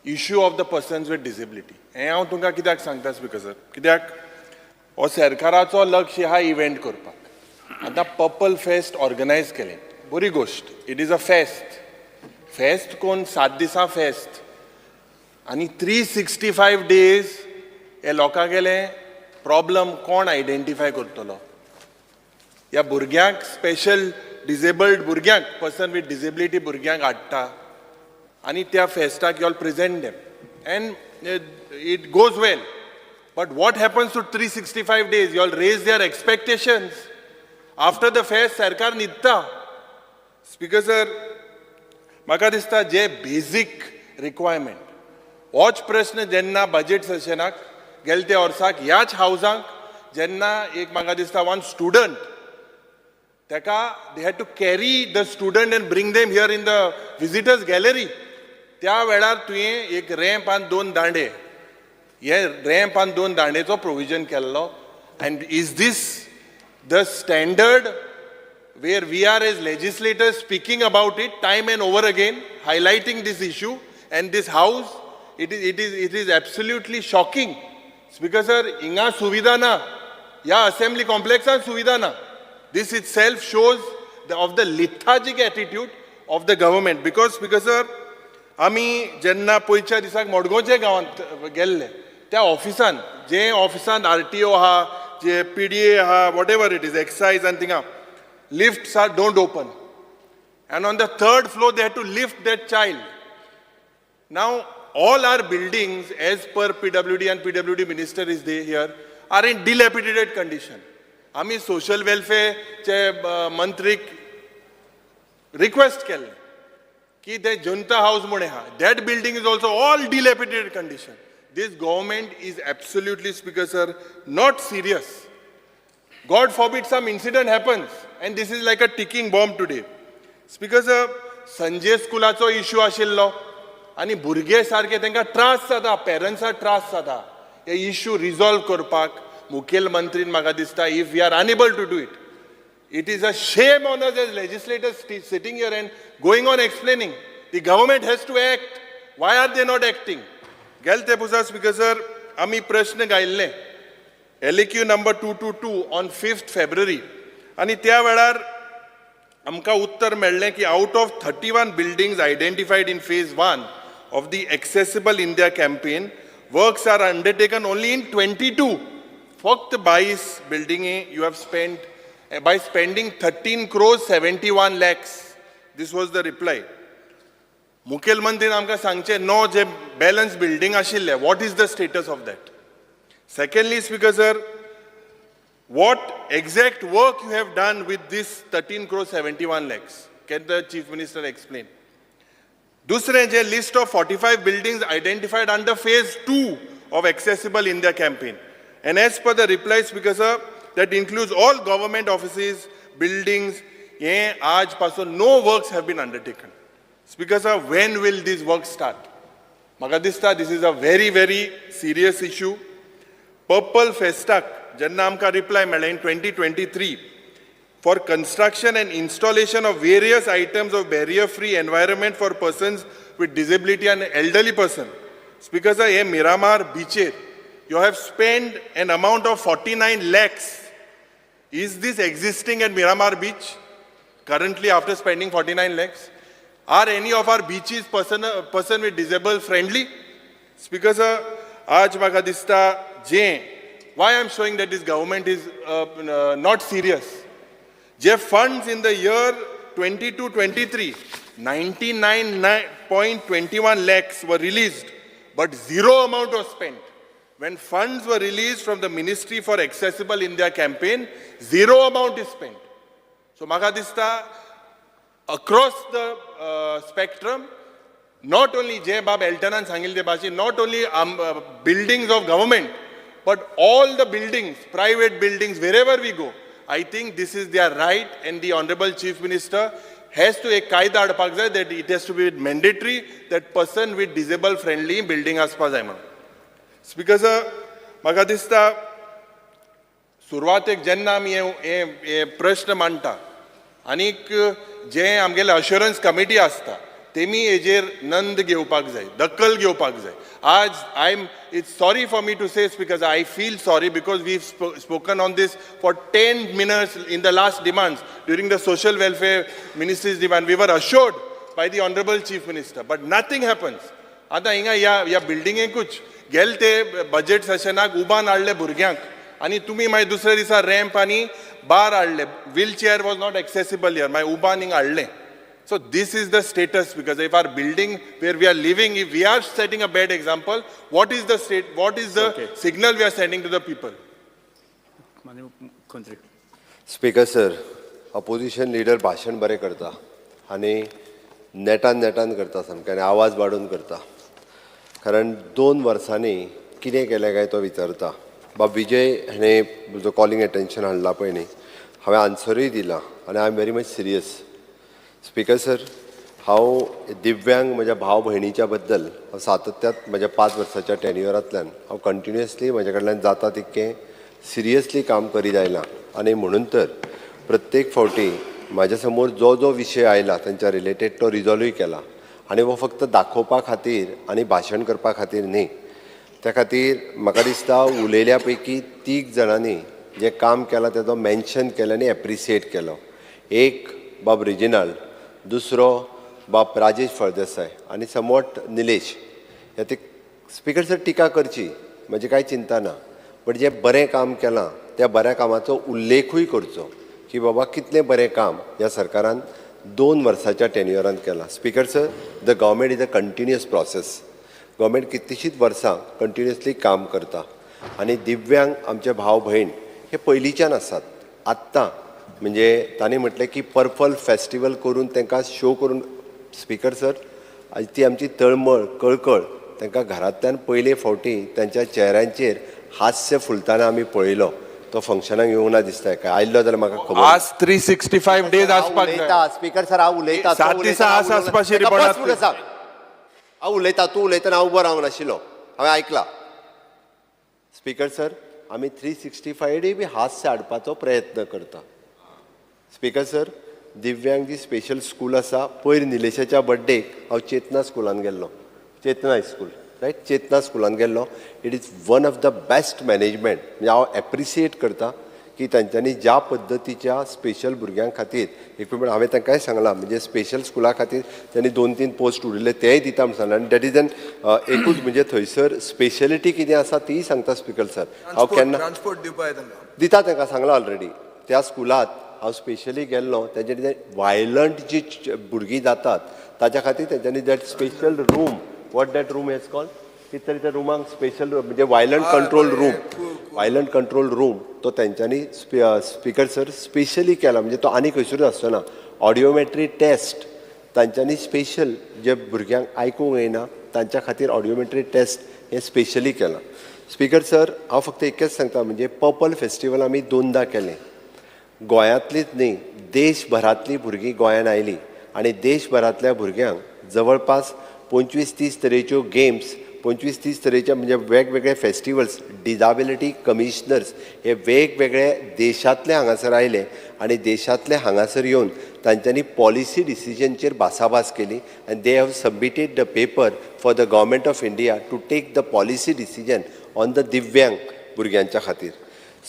issue of the persons with disability. हें हांव तुमकां कित्याक सांगता स्पीकर सर, कित्याक हो सरकाराचो लक्ष ह्या इव्हेंट करपाक. आतां पर्पल फेस्ट ऑर्गनायज केलें, बरी गोश्ट, it is a fest. Fest कोण 7 दिसां फेस्ट आनी 365 डेज हे लोकांगेले प्रॉब्लम कोण आयडेंटिफाय करतलो? ह्या भुरग्यांक स्पेशल डिजेबल्ड भुरग्यांक, पर्सन विथ डिजेबिलिटी भुरग्यांक हाडटा आनी त्या फेस्टाक you all present them and it goes well. But what happens to 365 days? You all raise their expectations. After the fest सरकार न्हिदता. स्पीकर सर, म्हाका दिसता जे बेजीक रिक्वायरमेंट होच प्रश्न जेन्ना बजेट सेशनाक गेले त्या वर्साक ह्याच हावजांक जेन्ना एक म्हाका दिसता वन स्टुडंट ताका they had to carry the student and bring them here in the visitors gallery. त्या वेळार तुवें एक रॅम्प आनी 2 दांडे, हे रॅम्प आनी 2 दांडेचो प्रोविजन केल्लो. And is this the standard where we are as legislators speaking about it time and over again, highlighting this issue and this house? It is absolutely shocking. Speaker sir, हिंगा सुविधा ना, ह्या असेंब्ली कॉम्प्लेक्सान सुविधा ना. This itself shows of the lethargic attitude of the government. Because speaker sir, आमी जेन्ना पयच्या दिसाक मडगांवच्या गांवांत गेल्ले त्या ऑफिसान, जे ऑफिसान RTO आहा, जे PDA आहा, whatever it is, excise आनी थिंगा lifts are don't open, and on the 3rd floor they had to lift that child. Now all our buildings as per PWD and PWD minister is there here are in dilapidated condition. आमी सोशल वेलफेअरचे मंत्रीक रिक्वेस्ट केल्लें की ते जनता हावज म्हूण आहा, that building is also all dilapidated condition. This government is absolutely, Speaker sir, not serious. God forbid some incident happens and this is like a ticking bomb today. Speaker sir, Sanjay स्कुलाचो इश्यू आशिल्लो आनी भुरगे सारके तांकां त्रास जाता, पेरंट्साक त्रास जाता. हे इश्यू रिजॉल्व करपाक मुखेलमंत्रीन म्हाका दिसता if we are unable to do it, it is a shame on us as legislators sitting here and going on explaining. The government has to act. Why are they not acting? गेले तेंपुसा स्पीकर सर आमी प्रश्न घायल्ले LAQ number 222 on 5th February आनी त्या वेळार आमकां उत्तर मेळ्ळें की out of 31 buildings identified in phase 1 of the Accessible India campaign, works are undertaken only in 22. फक्त 22 बिल्डिंगे you have spent by spending 13 crores 71 lakhs. This was the reply. मुखेलमंत्रीन आमकां सांगचें नो जे बॅलन्स बिल्डींग आशिल्ले, what is the status of that? Secondly, Speaker sir, what exact work you have done with this 13 crores 71 lakhs? Can the Chief Minister explain? दुसरें जे list of 45 buildings identified under phase 2 of Accessible India campaign. And as per the reply, Speaker sir, that includes all government offices, buildings, हे आज पासून no works have been undertaken. Speaker sir, when will these works start? म्हाका दिसता this is a very, very serious issue. Purple फेस्टाक जेन्ना आमकां रिप्लाय मेळ्ळें in 2023 for construction and installation of various items of barrier-free environment for persons with disability and elderly person. Speaker sir, हे Miramar बीचेर you have spent an amount of 49 lakhs. Is this existing at Miramar Beach currently after spending 49 lakhs? Are any of our beaches person with disabled friendly? Speaker sir, आज म्हाका दिसता जे why I am showing that this government is not serious. J funds in the year 22-23, 99.21 lakhs were released, but zero amount was spent. When funds were released from the Ministry for Accessible India campaign, zero amount is spent. So म्हाका दिसता across the spectrum, not only जे बाब एल्टनान सांगिल्ले ते भाशेन, not only buildings of government, but all the buildings, private buildings, wherever we go, I think this is their right, and the Honorable Chief Minister has to एक कायदा हाडपाक जाय that it has to be mandatory that person with disabled friendly building आसपा जाय म्हणून. Speaker sir, म्हाका दिसता सुरवातेक जेन्ना आमी हे प्रश्न मांडटा आनीक जे आमगेले अश्युरन्स कमिटी आसता तेमी हेजेर नंद घेवपाक जाय, दखल घेवपाक जाय. आज I am it's sorry for me to say, because I feel sorry because we spoken on this for 10 minutes in the last demands during the social welfare ministry's demand. We were assured by the Honorable Chief Minister, but nothing happens. आतां हिंगा ह्या बिल्डिंगेकूच गेले ते बजेट सेशनाक उबान हाडले भुरग्यांक आनी तुमी मागीर दुसऱ्या दिसा रॅम्प आनी बार हाडले. Wheel chair was not accessible here, मागीर उबान हिंगा हाडलें. So this is the status, because if our building where we are living, if we are setting a bad example, what is the state, what is the signal we are sending to the people? Speaker sir, opposition leader भाशण बरें करता आनी नेटान नेटान करता सामकें आनी आवाज वाडोवन करता, कारण 2 वर्सांनी कितें केलें काय तो विचारता. बाब विजय हाणें जो कॉलिंग एटेन्शन हाडला पळय न्ही, हांवें आन्सरूय दिला आनी I am very much serious. Speaker sir, हांव दिव्यांग म्हज्या भाव भयणीच्या बद्दल हांव सातत्यात म्हज्या 5 वर्साच्या टेन्युअरांतल्यान हांव कंटिन्युअसली म्हज्या कडल्यान जाता तितकें सिरियसली काम करीत आयलां आनी म्हणून तर प्रत्येक फावटी म्हाज्या समोर जो जो विशय आयला तांच्या रिलेटेड तो रिजॉल्वूय केला आनी हो फक्त दाखोवपा खातीर आनी भाशण करपा खातीर न्ही. त्या खातीर म्हाका दिसता उलयल्या पैकी 3 जाणांनी जें काम केलां तेजो मेन्शन केलें आनी एप्रिसिएट केलो. एक बाब रिजिनाल्ड, दुसरो बाब राजेश फळदेसाय आनी समवट निलेश. ह्या ते स्पीकर सर टिका करची म्हजी कांय चिंता ना, बट जें बरें काम केलां त्या बऱ्या कामाचो उल्लेखूय करचो की बाबा कितलें बरें काम ह्या सरकारान 2 वर्साच्या टेन्युअरान केलां. Speaker sir, the government is a continuous process. Government कितलींशींच वर्सां कंटिन्युअसली काम करता आनी दिव्यांग आमचे भाव भयण हे पयलींच्यान आसात. आत्तां म्हणजे तांणी म्हटलें की पर्पल फेस्टिवल करून तांकां शो करून, स्पीकर सर ती आमची तळमळ कळकळ तांकां घरांतल्यान पयले फावटी तांच्या चेहऱ्यांचेर हास्य फुलताना आमी पळयलो. तो फंक्शनाक येवंक ना दिसता, काय आयिल्लो जाल्यार म्हाका खबर. आज 365 डेज आसपाक जाय. स्पीकर सर, हांव उलयता. सात दिसा आस आसपाची रिपोर्टात. हांव उलयता, तूं उलयतना हांव उबो रावंक नाशिल्लो, हांवें आयकला. स्पीकर सर, आमी 365 डे बी हास्य हाडपाचो प्रयत्न करता. स्पीकर सर, दिव्यांग जी स्पेशल स्कूल आसा, पयर निलेशाच्या बड्डेक हांव चेतना स्कुलान गेल्लो, चेतना हायस्कूल, रायट, चेतना स्कुलान गेल्लो. It is one of the best management. म्हणजे हांव एप्रिसिएट करता की तांच्यांनी ज्या पद्दतीच्या स्पेशल भुरग्यां खातीर इक्विपमेंट, हांवें तांकांय सांगलां, म्हणजे स्पेशल स्कुला खातीर तांणी 2-3 पोस्ट उरिल्ले तेय दिता म्हूण सांगलां. आनी that is an एकूच, म्हणजे थंयसर स्पेशलिटी कितें आसा तीय सांगता स्पीकर सर. हांव केन्ना ट्रान्सपोर्ट दिवपा तांकां दिता, तांकां सांगलां ऑलरेडी. त्या स्कुलांत हांव स्पेशली गेल्लो, तेंच्यांनी वायलंट जी भुरगीं जातात ताच्या खातीर तेंच्यांनी that special room, what that room has called, कितें तरी त्या रुमाक स्पेशल म्हणजे violent control room, violent control room तो तेंच्यांनी स्पीकर सर स्पेशली केला, म्हणजे तो आनी खंयसरूच आसचो ना. ऑडियोमेट्री टेस्ट तांच्यांनी स्पेशल, जे भुरग्यांक आयकूंक येना तांच्या खातीर ऑडियोमेट्री टेस्ट हें स्पेशली केलां. स्पीकर सर, हांव फक्त एकच सांगता, म्हणजे पर्पल फेस्टिवल आमी 2दा केलें. गोंयांतलीच न्ही, देशभरांतलीं भुरगीं गोंयांत आयलीं आनी देशभरांतल्या भुरग्यांक जवळपास 25-30 तरेच्यो गेम्स, 25-30 तरेचे म्हणजे वेगवेगळे फेस्टिवल्स, डिजाबिलिटी कमिशनर्स हे वेगवेगळे देशांतले हांगासर आयले आनी देशांतले हांगासर येवन तांच्यांनी पॉलिसी डिसिजनचेर भासाभास केली आनी they have submitted the paper for the government of India to take the policy decision on the दिव्यांग भुरग्यांच्या खातीर.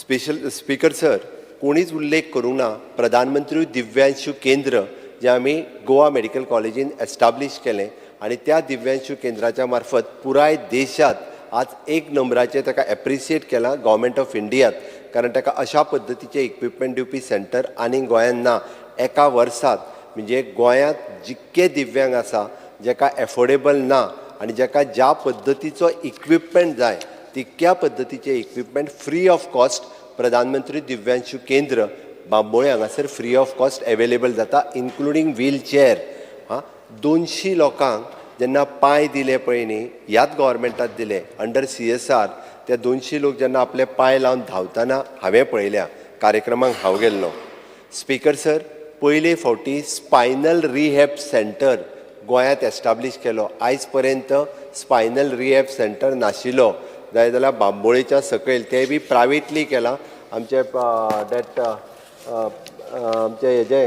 स्पेशल स्पीकर सर, कोणीच उल्लेख करूंक ना प्रधानमंत्री दिव्यांशु केंद्र जें आमी गोवा मेडिकल कॉलेजीन एस्टाब्लीश केलें आनी त्या दिव्यांशु केंद्राच्या मार्फत पुराय देशांत आज 1 नंबराचें ताका एप्रिसिएट केलां गव्हर्मेंट ऑफ इंडियात, कारण ताका अशा पद्दतीचें इक्विपमेंट दिवपी सेंटर आनी गोंयांत ना. एका वर्सांत म्हणजे गोंयांत जितके दिव्यांग आसा जेका एफोर्डेबल ना आनी जेका ज्या पद्दतीचो इक्विपमेंट जाय तितक्या पद्दतीचें इक्विपमेंट फ्री ऑफ कॉस्ट प्रधानमंत्री दिव्यांशु केंद्र बांबोळे हांगासर फ्री ऑफ कॉस्ट एवेलेबल जाता, इन्क्लुडींग व्हीलचेअर. हां, 200 लोकांक जेन्ना पांय दिले पळय न्ही, ह्याच गव्हर्मेंटात दिले अंडर CSR, त्या 200 लोक जेन्ना आपले पांय लावन धांवतना हांवें पळयल्या, कार्यक्रमाक हांव गेल्लो. स्पीकर सर, पयले फावटी स्पायनल रिहॅब सेंटर गोंयांत एस्टाब्लीश केलो. आयज पर्यंत स्पायनल रिहॅब सेंटर नाशिल्लो, जाय जाल्यार बांबोळेच्या सकयल तें बी प्रायवेटली केलां. आमचे that आमचे हेजे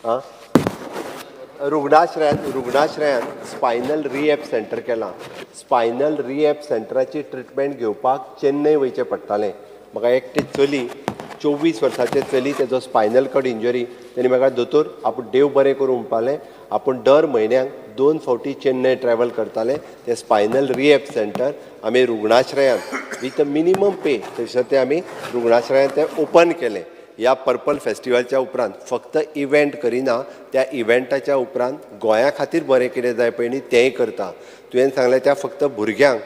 आं रुग्णाश्रयान स्पायनल रिहॅब सेंटर केलां. स्पायनल रिहॅब सेंटराची ट्रिटमेंट घेवपाक चेन्नय वयचें पडटालें. म्हाका एकटें चली, 24 वर्साचें चली, तेजो स्पायनल कॉर्ड इंजरी, तेणी म्हाका दोतोर आपूण देव बरें करूं म्हणपालें, आपूण दर म्हयन्याक 2 फावटी चेन्नय ट्रॅवल करतालें. तें स्पायनल रिहॅब सेंटर आमी रुग्णाश्रयान विथ अ मिनिमम पे थंयसर तें आमी रुग्णाश्रयान तें ओपन केलें. ह्या पर्पल फेस्टिवलच्या उपरांत फक्त इव्हेंट करिना, त्या इव्हेंटाच्या उपरांत गोंया खातीर बरें कितें जाय पळय न्ही तेंय करता. तुवें सांगलें त्या फक्त भुरग्यांक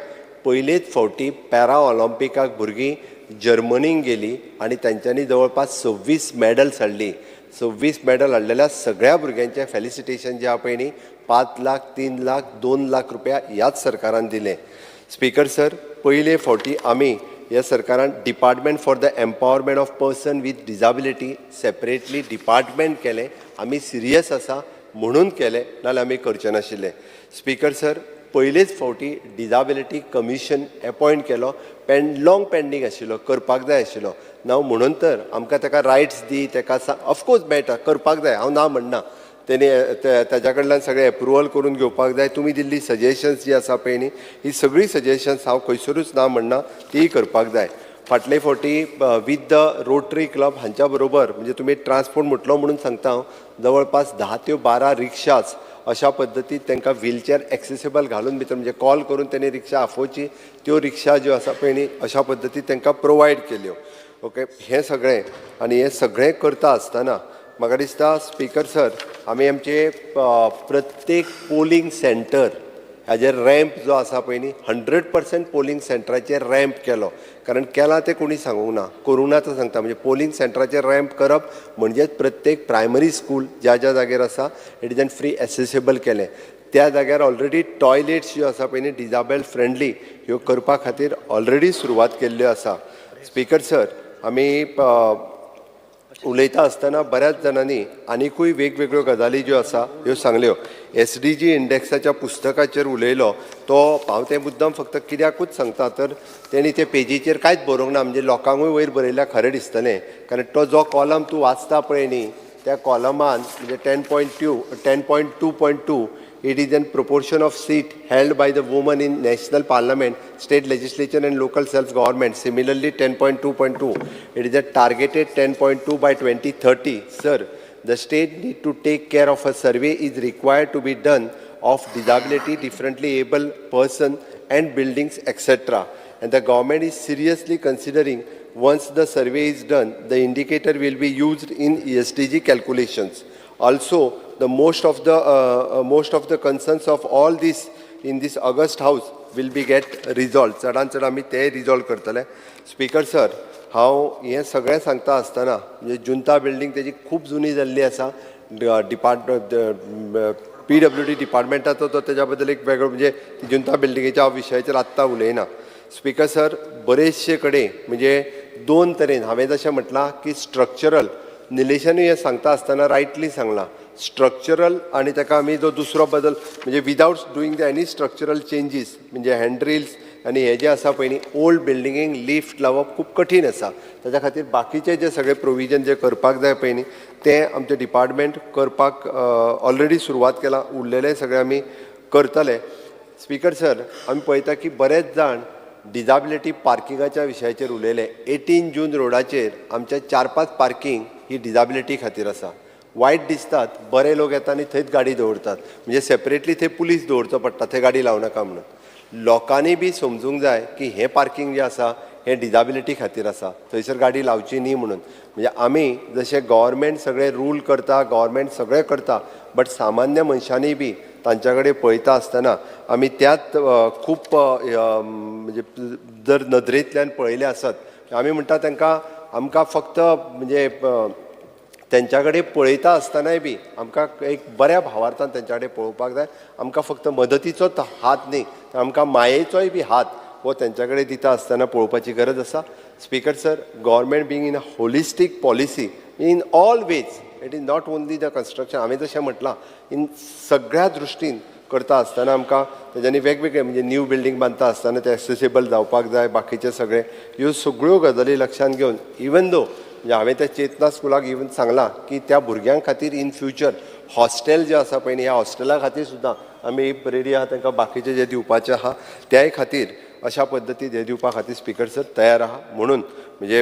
पयलेच फावटी पॅरा ऑलिंपिकाक भुरगीं जर्मनीक गेलीं आनी तांच्यांनी जवळपास 26 मॅडल्स हाडली. 26 मॅडल हाडलेल्या सगळ्या भुरग्यांचें फेलिसिटेशन जें आहा पळय न्ही, 5 लाख, 3 लाख, 2 लाख रुपया ह्याच सरकारान दिले. स्पीकर सर, पयले फावटी आमी ह्या सरकारान department for the empowerment of person with disability separately department केलें. आमी सिरियस आसा म्हणून केलें, नाजाल्यार आमी करचे नाशिल्ले. स्पीकर सर, पयलेच फावटी डिजाबिलिटी कमिशन एपॉयंट केलो. लॉंग पेंडींग आशिल्लो, करपाक जाय आशिल्लो. नाव म्हणून तर आमकां ताका रायट्स दी, ताका ऑफकोर्स मेळटा, करपाक जाय, हांव ना म्हणना. तेणी ताच्या कडल्यान सगळें एप्रुवल करून घेवपाक जाय. तुमी दिल्ली सजेशन्स जी आसा पळय न्ही, ही सगळीं सजेशन्स हांव खंयसरूच ना म्हणना, तीय करपाक जाय. फाटले फावटी विथ the rotary club हांच्या बरोबर, म्हणजे तुमी ट्रान्सपोर्ट म्हटलो म्हणून सांगता हांव, जवळपास 10 ते 12 रिक्षाज अशा पद्दतीन तांकां व्हीलचेअर एक्सेसेबल घालून भितर, म्हणजे कॉल करून तेणी रिक्षा आफोवची, त्यो रिक्षा ज्यो आसा पळय न्ही अशा पद्दतीन तांकां प्रोवायड केल्यो. ओके, हें सगळें आनी हें सगळें करता आसतना म्हाका दिसता स्पीकर सर, आमी आमचे प्रत्येक पोलिंग सेंटर हाजेर रॅम्प जो आसा पळय न्ही, 100% पोलिंग सेंटराचेर रॅम्प केलो. कारण केला तें कोणी सांगूंक ना, करूंक ना तो सांगता. म्हणजे पोलिंग सेंटराचेर रॅम्प करप म्हणजेच प्रत्येक प्रायमरी स्कूल ज्या ज्या जाग्यार आसा it is an free accessible केलें. त्या जाग्यार ऑलरेडी टॉयलेट्स ज्यो आसा पळय न्ही डिजाबल फ्रेंडली ह्यो करपा खातीर ऑलरेडी सुरवात केल्ल्यो आसा. स्पीकर सर, आमी उलयता आसतना बऱ्याच जाणांनी आनिकूय वेगवेगळ्यो गजाली ज्यो आसा ह्यो सांगल्यो. SDG इंडेक्साच्या पुस्तकाचेर उलयलो तो हांव तें मुद्दम फक्त कित्याकूच सांगता तर तेणी ते पेजीचेर कांयच बरोवंक ना, म्हणजे लोकांकूय वयर बरयल्यार खरें दिसतलें, कारण तो जो कॉलम तूं वाचता पळय न्ही त्या कॉलमान म्हणजे 10.2.2 it is an proportion of seat held by the woman in national parliament, state legislature and local self government. Similarly 10.2.2 it is a targeted 10.2 by 2030. Sir, the state need to take care of a survey is required to be done of disability, differently able person and buildings etcetera. And the government is seriously considering once the survey is done, the indicator will be used in SDG calculations. Also, the most of the concerns of all this in this August house will be get resolved. चडान चड आमी ते रिजॉल्व करतले. स्पीकर सर, हांव हें सगळें सांगता आसतना म्हणजे जुंता बिल्डींग तेजी खूब जुनी जाल्ली आसा. PWD डिपार्टमेंटाचो तो तेज्या बद्दल एक वेगळो म्हणजे जुंता बिल्डिंगेच्या हांव विशयाचेर आत्तां उलयना. स्पीकर सर, बरेचशे कडेन म्हणजे दोन तरेन हांवें जशें म्हटलां की स्ट्रक्चरल निलेशानूय हें सांगता आसतना रायटली सांगलां, स्ट्रक्चरल आनी ताका आमी जो दुसरो बदल म्हणजे without doing the any structural changes म्हणजे हँड्रिल्स आनी हे जे आसा पळय न्ही ओल्ड बिल्डिंगेक लिफ्ट लावप खूब कठीण आसा. ताच्या खातीर बाकीचे जे सगळे प्रोविजन जे करपाक जाय पळय न्ही तें आमचें डिपार्टमेंट करपाक ऑलरेडी सुरवात केलां, उरलेलें सगळें आमी करतले. स्पीकर सर, आमी पळयता की बरेच जाण डिजाबिलिटी पार्किंगाच्या विशयाचेर उलयले. 18 जून रोडाचेर आमच्या 4-5 पार्किंग ही डिजाबिलिटी खातीर आसा. वायट दिसतात, बरे लोक येता आनी थंयच गाडी दवरतात, म्हणजे सेपरेटली थंय पुलीस दवरचो पडटा थंय गाडी लावं नाका म्हणून. लोकांनी बी समजूंक जाय की हें पार्किंग जें आसा हें डिजाबिलिटी खातीर आसा, थंयसर गाडी लावची न्ही म्हणून. म्हणजे आमी जशें गव्हर्मेंट सगळें रूल करता, गव्हर्मेंट सगळें करता, बट सामान्य मनशांनी बी तांच्या कडेन पळयता आसतना आमी त्याच खूब म्हणजे जर नदरेंतल्यान पळयलें आसत आमी म्हणटा तांकां आमकां फक्त म्हणजे तेंच्या कडेन पळयता आसतनाय बी आमकां एक बऱ्या भावार्थान तेंच्या कडेन पळोवपाक जाय. आमकां फक्त मदतीचोच हात न्ही तर आमकां मायेचोय बी हात हो तेंच्या कडेन दिता आसतना पळोवपाची गरज आसा. Speaker sir, government being in a holistic policy in all ways, it is not only the construction, हांवें जशें म्हटलां इन सगळ्या दृश्टीन करता आसतना आमकां तेज्यांनी वेगवेगळे म्हणजे न्यू बिल्डींग बांदता आसतना ते एक्सेसेबल जावपाक जाय, बाकीचे सगळे ह्यो सगळ्यो गजाली लक्षांत घेवन इवन दो म्हणजे हांवें त्या चेतना स्कुलाक इवन सांगलां की त्या भुरग्यां खातीर इन फ्युचर हॉस्टेल जें आसा पळय न्ही ह्या हॉस्टेला खातीर सुद्दां आमी रेडी आहा, तांकां बाकीचें जें दिवपाचें आहा त्याय खातीर अशा पद्दतीन हें दिवपा खातीर स्पीकर सर तयार आहा. म्हणून म्हणजे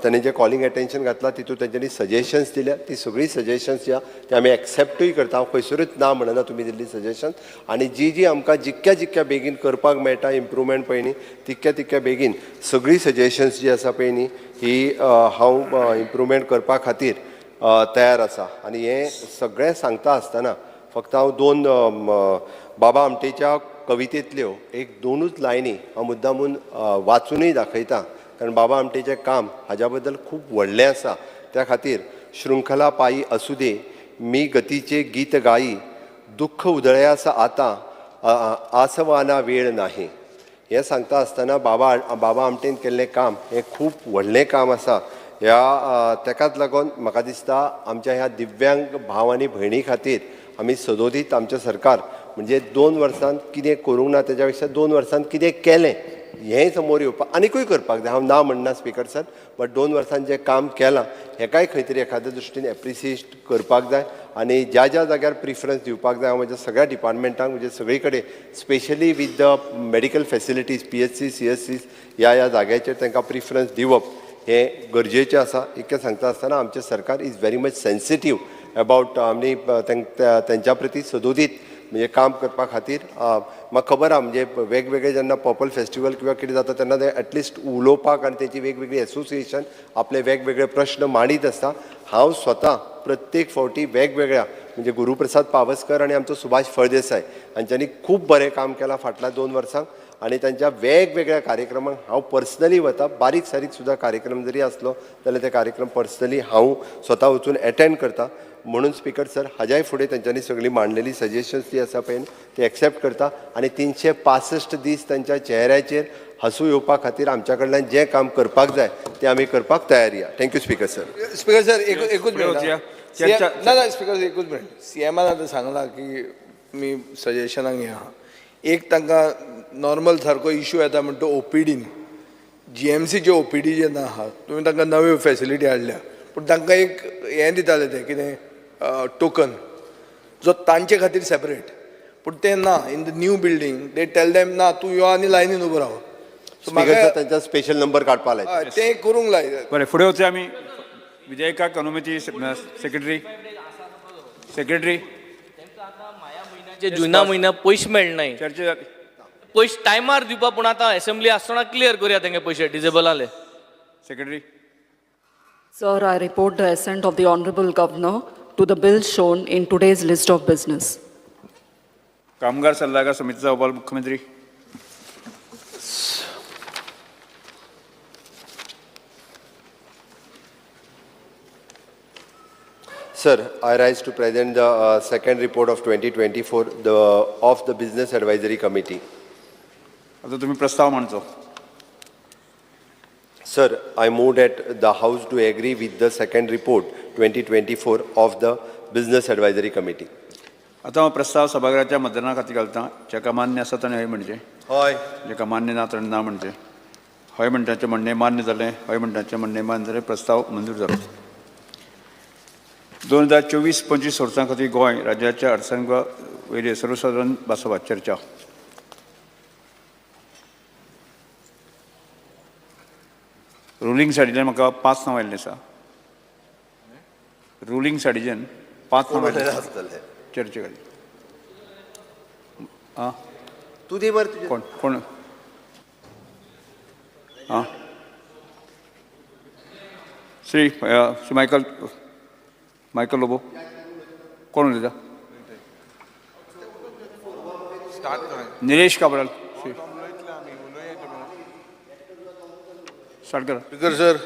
तांणी जें कॉलिंग एटेन्शन घातलां तितून तेंच्यांनी सजेशन्स दिल्या, ती सगळीं सजेशन्स जी आहा ती आमी एक्सेप्टूय करता. हांव खंयसरूच ना म्हणना तुमी दिल्ली सजेशन, आनी जी जी आमकां जितक्या जितक्या बेगीन करपाक मेळटा इम्प्रूवमेंट पळय न्ही तितक्या तितक्या बेगीन सगळीं सजेशन्स जी आसा पळय न्ही ही हांव इम्प्रूवमेंट करपा खातीर तयार आसा. आनी हें सगळें सांगता आसतना फक्त हांव दोन बाबा आमटेच्या कवितेंतल्यो एक दोनूच लायनी हांव मुद्दामून वाचूनय दाखयता, कारण बाबा आमटेचें काम हाज्या बद्दल खूब व्हडलें आसा. त्या खातीर शृंखला पायी असू दे मी गतीचे गीत गायी, दुःख उदळयास आतां आसवाना वेळ नाही. हें सांगता आसतना बाबा आमटेन केल्लें काम हें खूब व्हडलें काम आसा. ह्या तेकाच लागून म्हाका दिसता आमच्या ह्या दिव्यांग भाव आनी भयणी खातीर आमी सदोदीत आमचें सरकार म्हणजे 2 वर्सांत कितें करूंक ना तेज्या पेक्षा 2 वर्सांत कितें केलें हें समोर येवपाक आनिकूय करपाक जाय. हांव ना म्हणना स्पीकर सर, बट 2 वर्सांत जें काम केलां हेकाय खंय तरी एखाद्या दृश्टीन एप्रिसिएट करपाक जाय आनी ज्या ज्या जाग्यार प्रिफरन्स दिवपाक जाय हांव म्हज्या सगळ्या डिपार्टमेंटांक म्हणजे सगळी कडेन specially with the medical facilities PHC CHC ह्या ह्या जाग्याचेर तांकां प्रिफरन्स दिवप हें गरजेचें आसा. इतकें सांगता आसतना आमचें सरकार is very much sensitive about आमी तेंच्या प्रती सदोदीत म्हणजे काम करपा खातीर म्हाका खबर आहा म्हणजे वेगवेगळे जेन्ना पर्पल फेस्टिवल किंवा कितें जाता तेन्ना ते एटलिस्ट उलोवपाक आनी तेची वेगवेगळी एसोसिएशन आपले वेगवेगळे प्रश्न मांडीत आसता. हांव स्वता प्रत्येक फावटी वेगवेगळ्या म्हणजे गुरुप्रसाद पावसकर आनी आमचो सुभाष फळदेसाय हांच्यांनी खूब बरें काम केलां फाटल्या 2 वर्सांक आनी तांच्या वेगवेगळ्या कार्यक्रमांक हांव पर्सनली वता. बारीक सारीक सुद्दां कार्यक्रम जरी आसलो जाल्यार ते कार्यक्रम पर्सनली हांव स्वता वचून एटेंड करता. म्हणून स्पीकर सर, हाज्याय फुडें तेंच्यांनी सगळीं मांडलेली सजेशन्स जी आसा पळय ती एक्सेप्ट करता आनी 365 दीस तांच्या चेहऱ्याचेर हांसू येवपा खातीर आमच्या कडल्यान जें काम करपाक जाय तें आमी करपाक तयारी आहा. Thank you speaker sir. Speaker sir, एकूच फुडें वचया. मिनट. ना ना स्पीकर सर, एकूच मिनट. सीएमान आतां सांगलां की तुमी सजेशनाक हें आहा. एक तांकां नॉर्मल सारको इशू येता म्हणटा तो ओपीडीन, जीएमसीचे ओपीडी जेन्ना आहा, तुमी तांकां नव्यो फेसिलिटी हाडल्या, पूण तांकां एक हें दिताले ते कितें टोकन जो तांचे खातीर सेपरेट, पूण तें ना. In the new building they tell them ना, तूं यो आनी लायनीन उबो राव. सो स्पीकर म्हाका सर, तांचा स्पेशल नंबर काडपा लायता. हय, तें करूंक लाय. बरें, फुडें वचया आमी. विधेयकाक अनुमती. Secretary, secretary. जे जुना म्हयन्या पयशे मेळनाय. चर्चा जाली. पयशे टायमार दिवपा, पूण आतां एसेंब्ली आसतना क्लियर करुया तेंगे पयशे डिजेबलाले. Secretary. Sir, I report the assent of the Honorable Governor to the bill shown in today's list of business. कामगार सल्लागार समितीचा अहवाल, मुख्यमंत्री. Sir, I rise to present the second report of 2024 of the Business Advisory Committee. आता तुम्ही प्रस्ताव मांडचो. Sir, I move that the House to agree with the second report 2024 of the Business Advisory Committee. आता हांव प्रस्ताव सभाघराच्या मतदाना खातीर घालता. जाका मान्य आसा ताणें हय म्हणचें. हय. जाका मान्य ना ताणें ना म्हणचें. हय म्हणटाचें म्हणणें मान्य जालें. हय म्हणटाचें म्हणणें मान्य जालें. प्रस्ताव मंजूर जालो. 2024-25 वर्सां खातीर गोंय राज्याच्या अर्थसंकल्पा वयली सर्वसादारण भासाभास, चर्चा. रुलींग सायडीच्यान म्हाका पांच नांव आयिल्लीं आसा. रुलींग सायडीच्यान पांच नांव आयिल्लीं आसा आसतले चर्चे खातीर. आं. तूं दी मरे तुजें. कोण कोण? आं, श्री श्री मायकल मायकल लोबो. कोण उलयता? निलेश काब्राल. श्री, स्टार्ट करा. स्पीकर सर,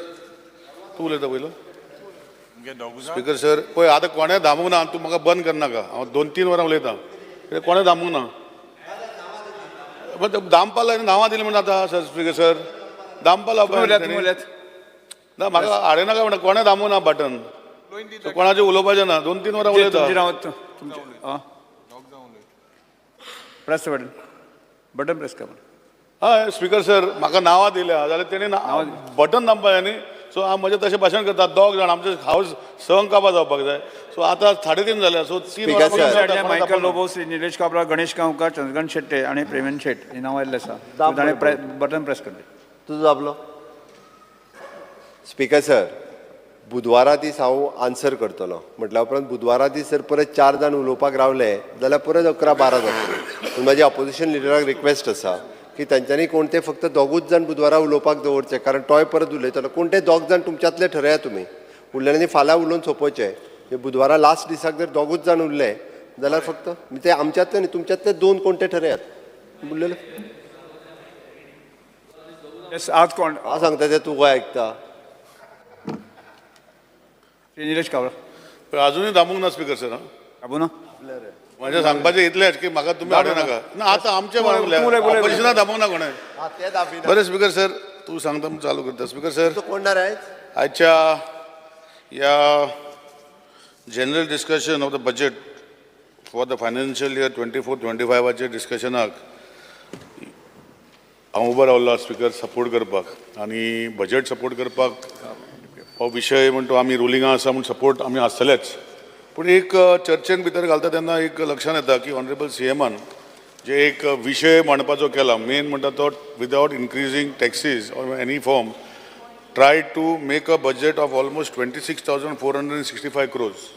तूं उलयता पयलो. स्पीकर सर, पळय आतां कोणें दामूंक ना. तूं म्हाका बंद करनाका. हांव 2-3 वरां उलयतां, कित्याक कोणें दामूंक ना. पण दामपा लाय, नांवां दिलीं म्हण जाता सर. स्पीकर सर, दामपा तुमी उलयात, तुमी उलयात. ना, म्हाका हाडे नाका म्हणटा. कोणें दामूंक ना बटन, सो कोणाचें उलोवपाचें ना. 2-3 वरां उलयता. तुमचें नांव, तुमचें. आं, press button, button press कर. हय स्पीकर सर, म्हाका नांवां दिल्या जाल्यार तेणी बटन दामपा जाय न्ही. सो हांव म्हजें तशें भाशण करता. दोग जाण आमचें हावस 6 काबार जावपाक जाय. सो आतां 3:30 जाल्या. सो 3 Speaker वरां sir. पसून जाता, मायकल कोणाक लोबो, श्री निलेश काब्राल, गणेश गांवकार, चंद्रकांत शेट्टे आनी प्रेमेंद्र शेट ही नांवां आयिल्लीं आसा. दाब. ताणें बटन प्रेस करचें. तुजो दाबलो. स्पीकर सर, बुधवारा दीस हांव आन्सर करतलो म्हटल्या उपरांत बुधवारा दीस जर परत चार जाण उलोवपाक रावले जाल्यार परत 11-12 जातली. पूण म्हाजी ऑपोजिशन लिडराक रिक्वेस्ट आसा की तांच्यांनी कोण ते फक्त दोगूच जाण बुधवारा उलोवपाक दवरचे, कारण तोय परत उलयतलो. कोण ते दोग जाण तुमच्यांतले ठरया तुमी उरलेले आनी फाल्यां उलोवन सोंपोवचे. बुधवारा लास्ट दिसाक जर दोगूच जाण उरले जाल्यार फक्त ते आमच्यांतले न्ही, तुमच्यांतले दोन कोण ते ठरयात उरलेले. येस, आज कोण? हांव सांगता ते तूं खंय आयकता? श्री निलेश काब्राल. पण अजुनूय दामूंक ना स्पीकर सर. दाबू ना. म्हजें सांगपाचें इतलेंच की म्हाका तुमी हाडूं नाका. ना, आतां आमचें ऑपोजिशना दामूंक ना कोणें. बरें स्पीकर सर, तूं सांगता म्हूण चालू करता. स्पीकर सर, कोण ना रे? आयच्या ह्या general discussion of the budget for the financial year 24-25 डिस्कशनाक हांव उबो रावलो स्पीकर सपोर्ट करपाक आनी बजेट सपोर्ट करपाक. हो विशय म्हण तो आमी रुलिंगा आसा म्हूण सपोर्ट आमी आसतलेच. पूण एक चर्चेन भितर घालता तेन्ना एक लक्षांत येता की ऑनरेबल सी एमान जे एक विशय मांडपाचो केला, मेन म्हणटा तो without increasing taxes or any form try to make a budget of almost 26,465 crores.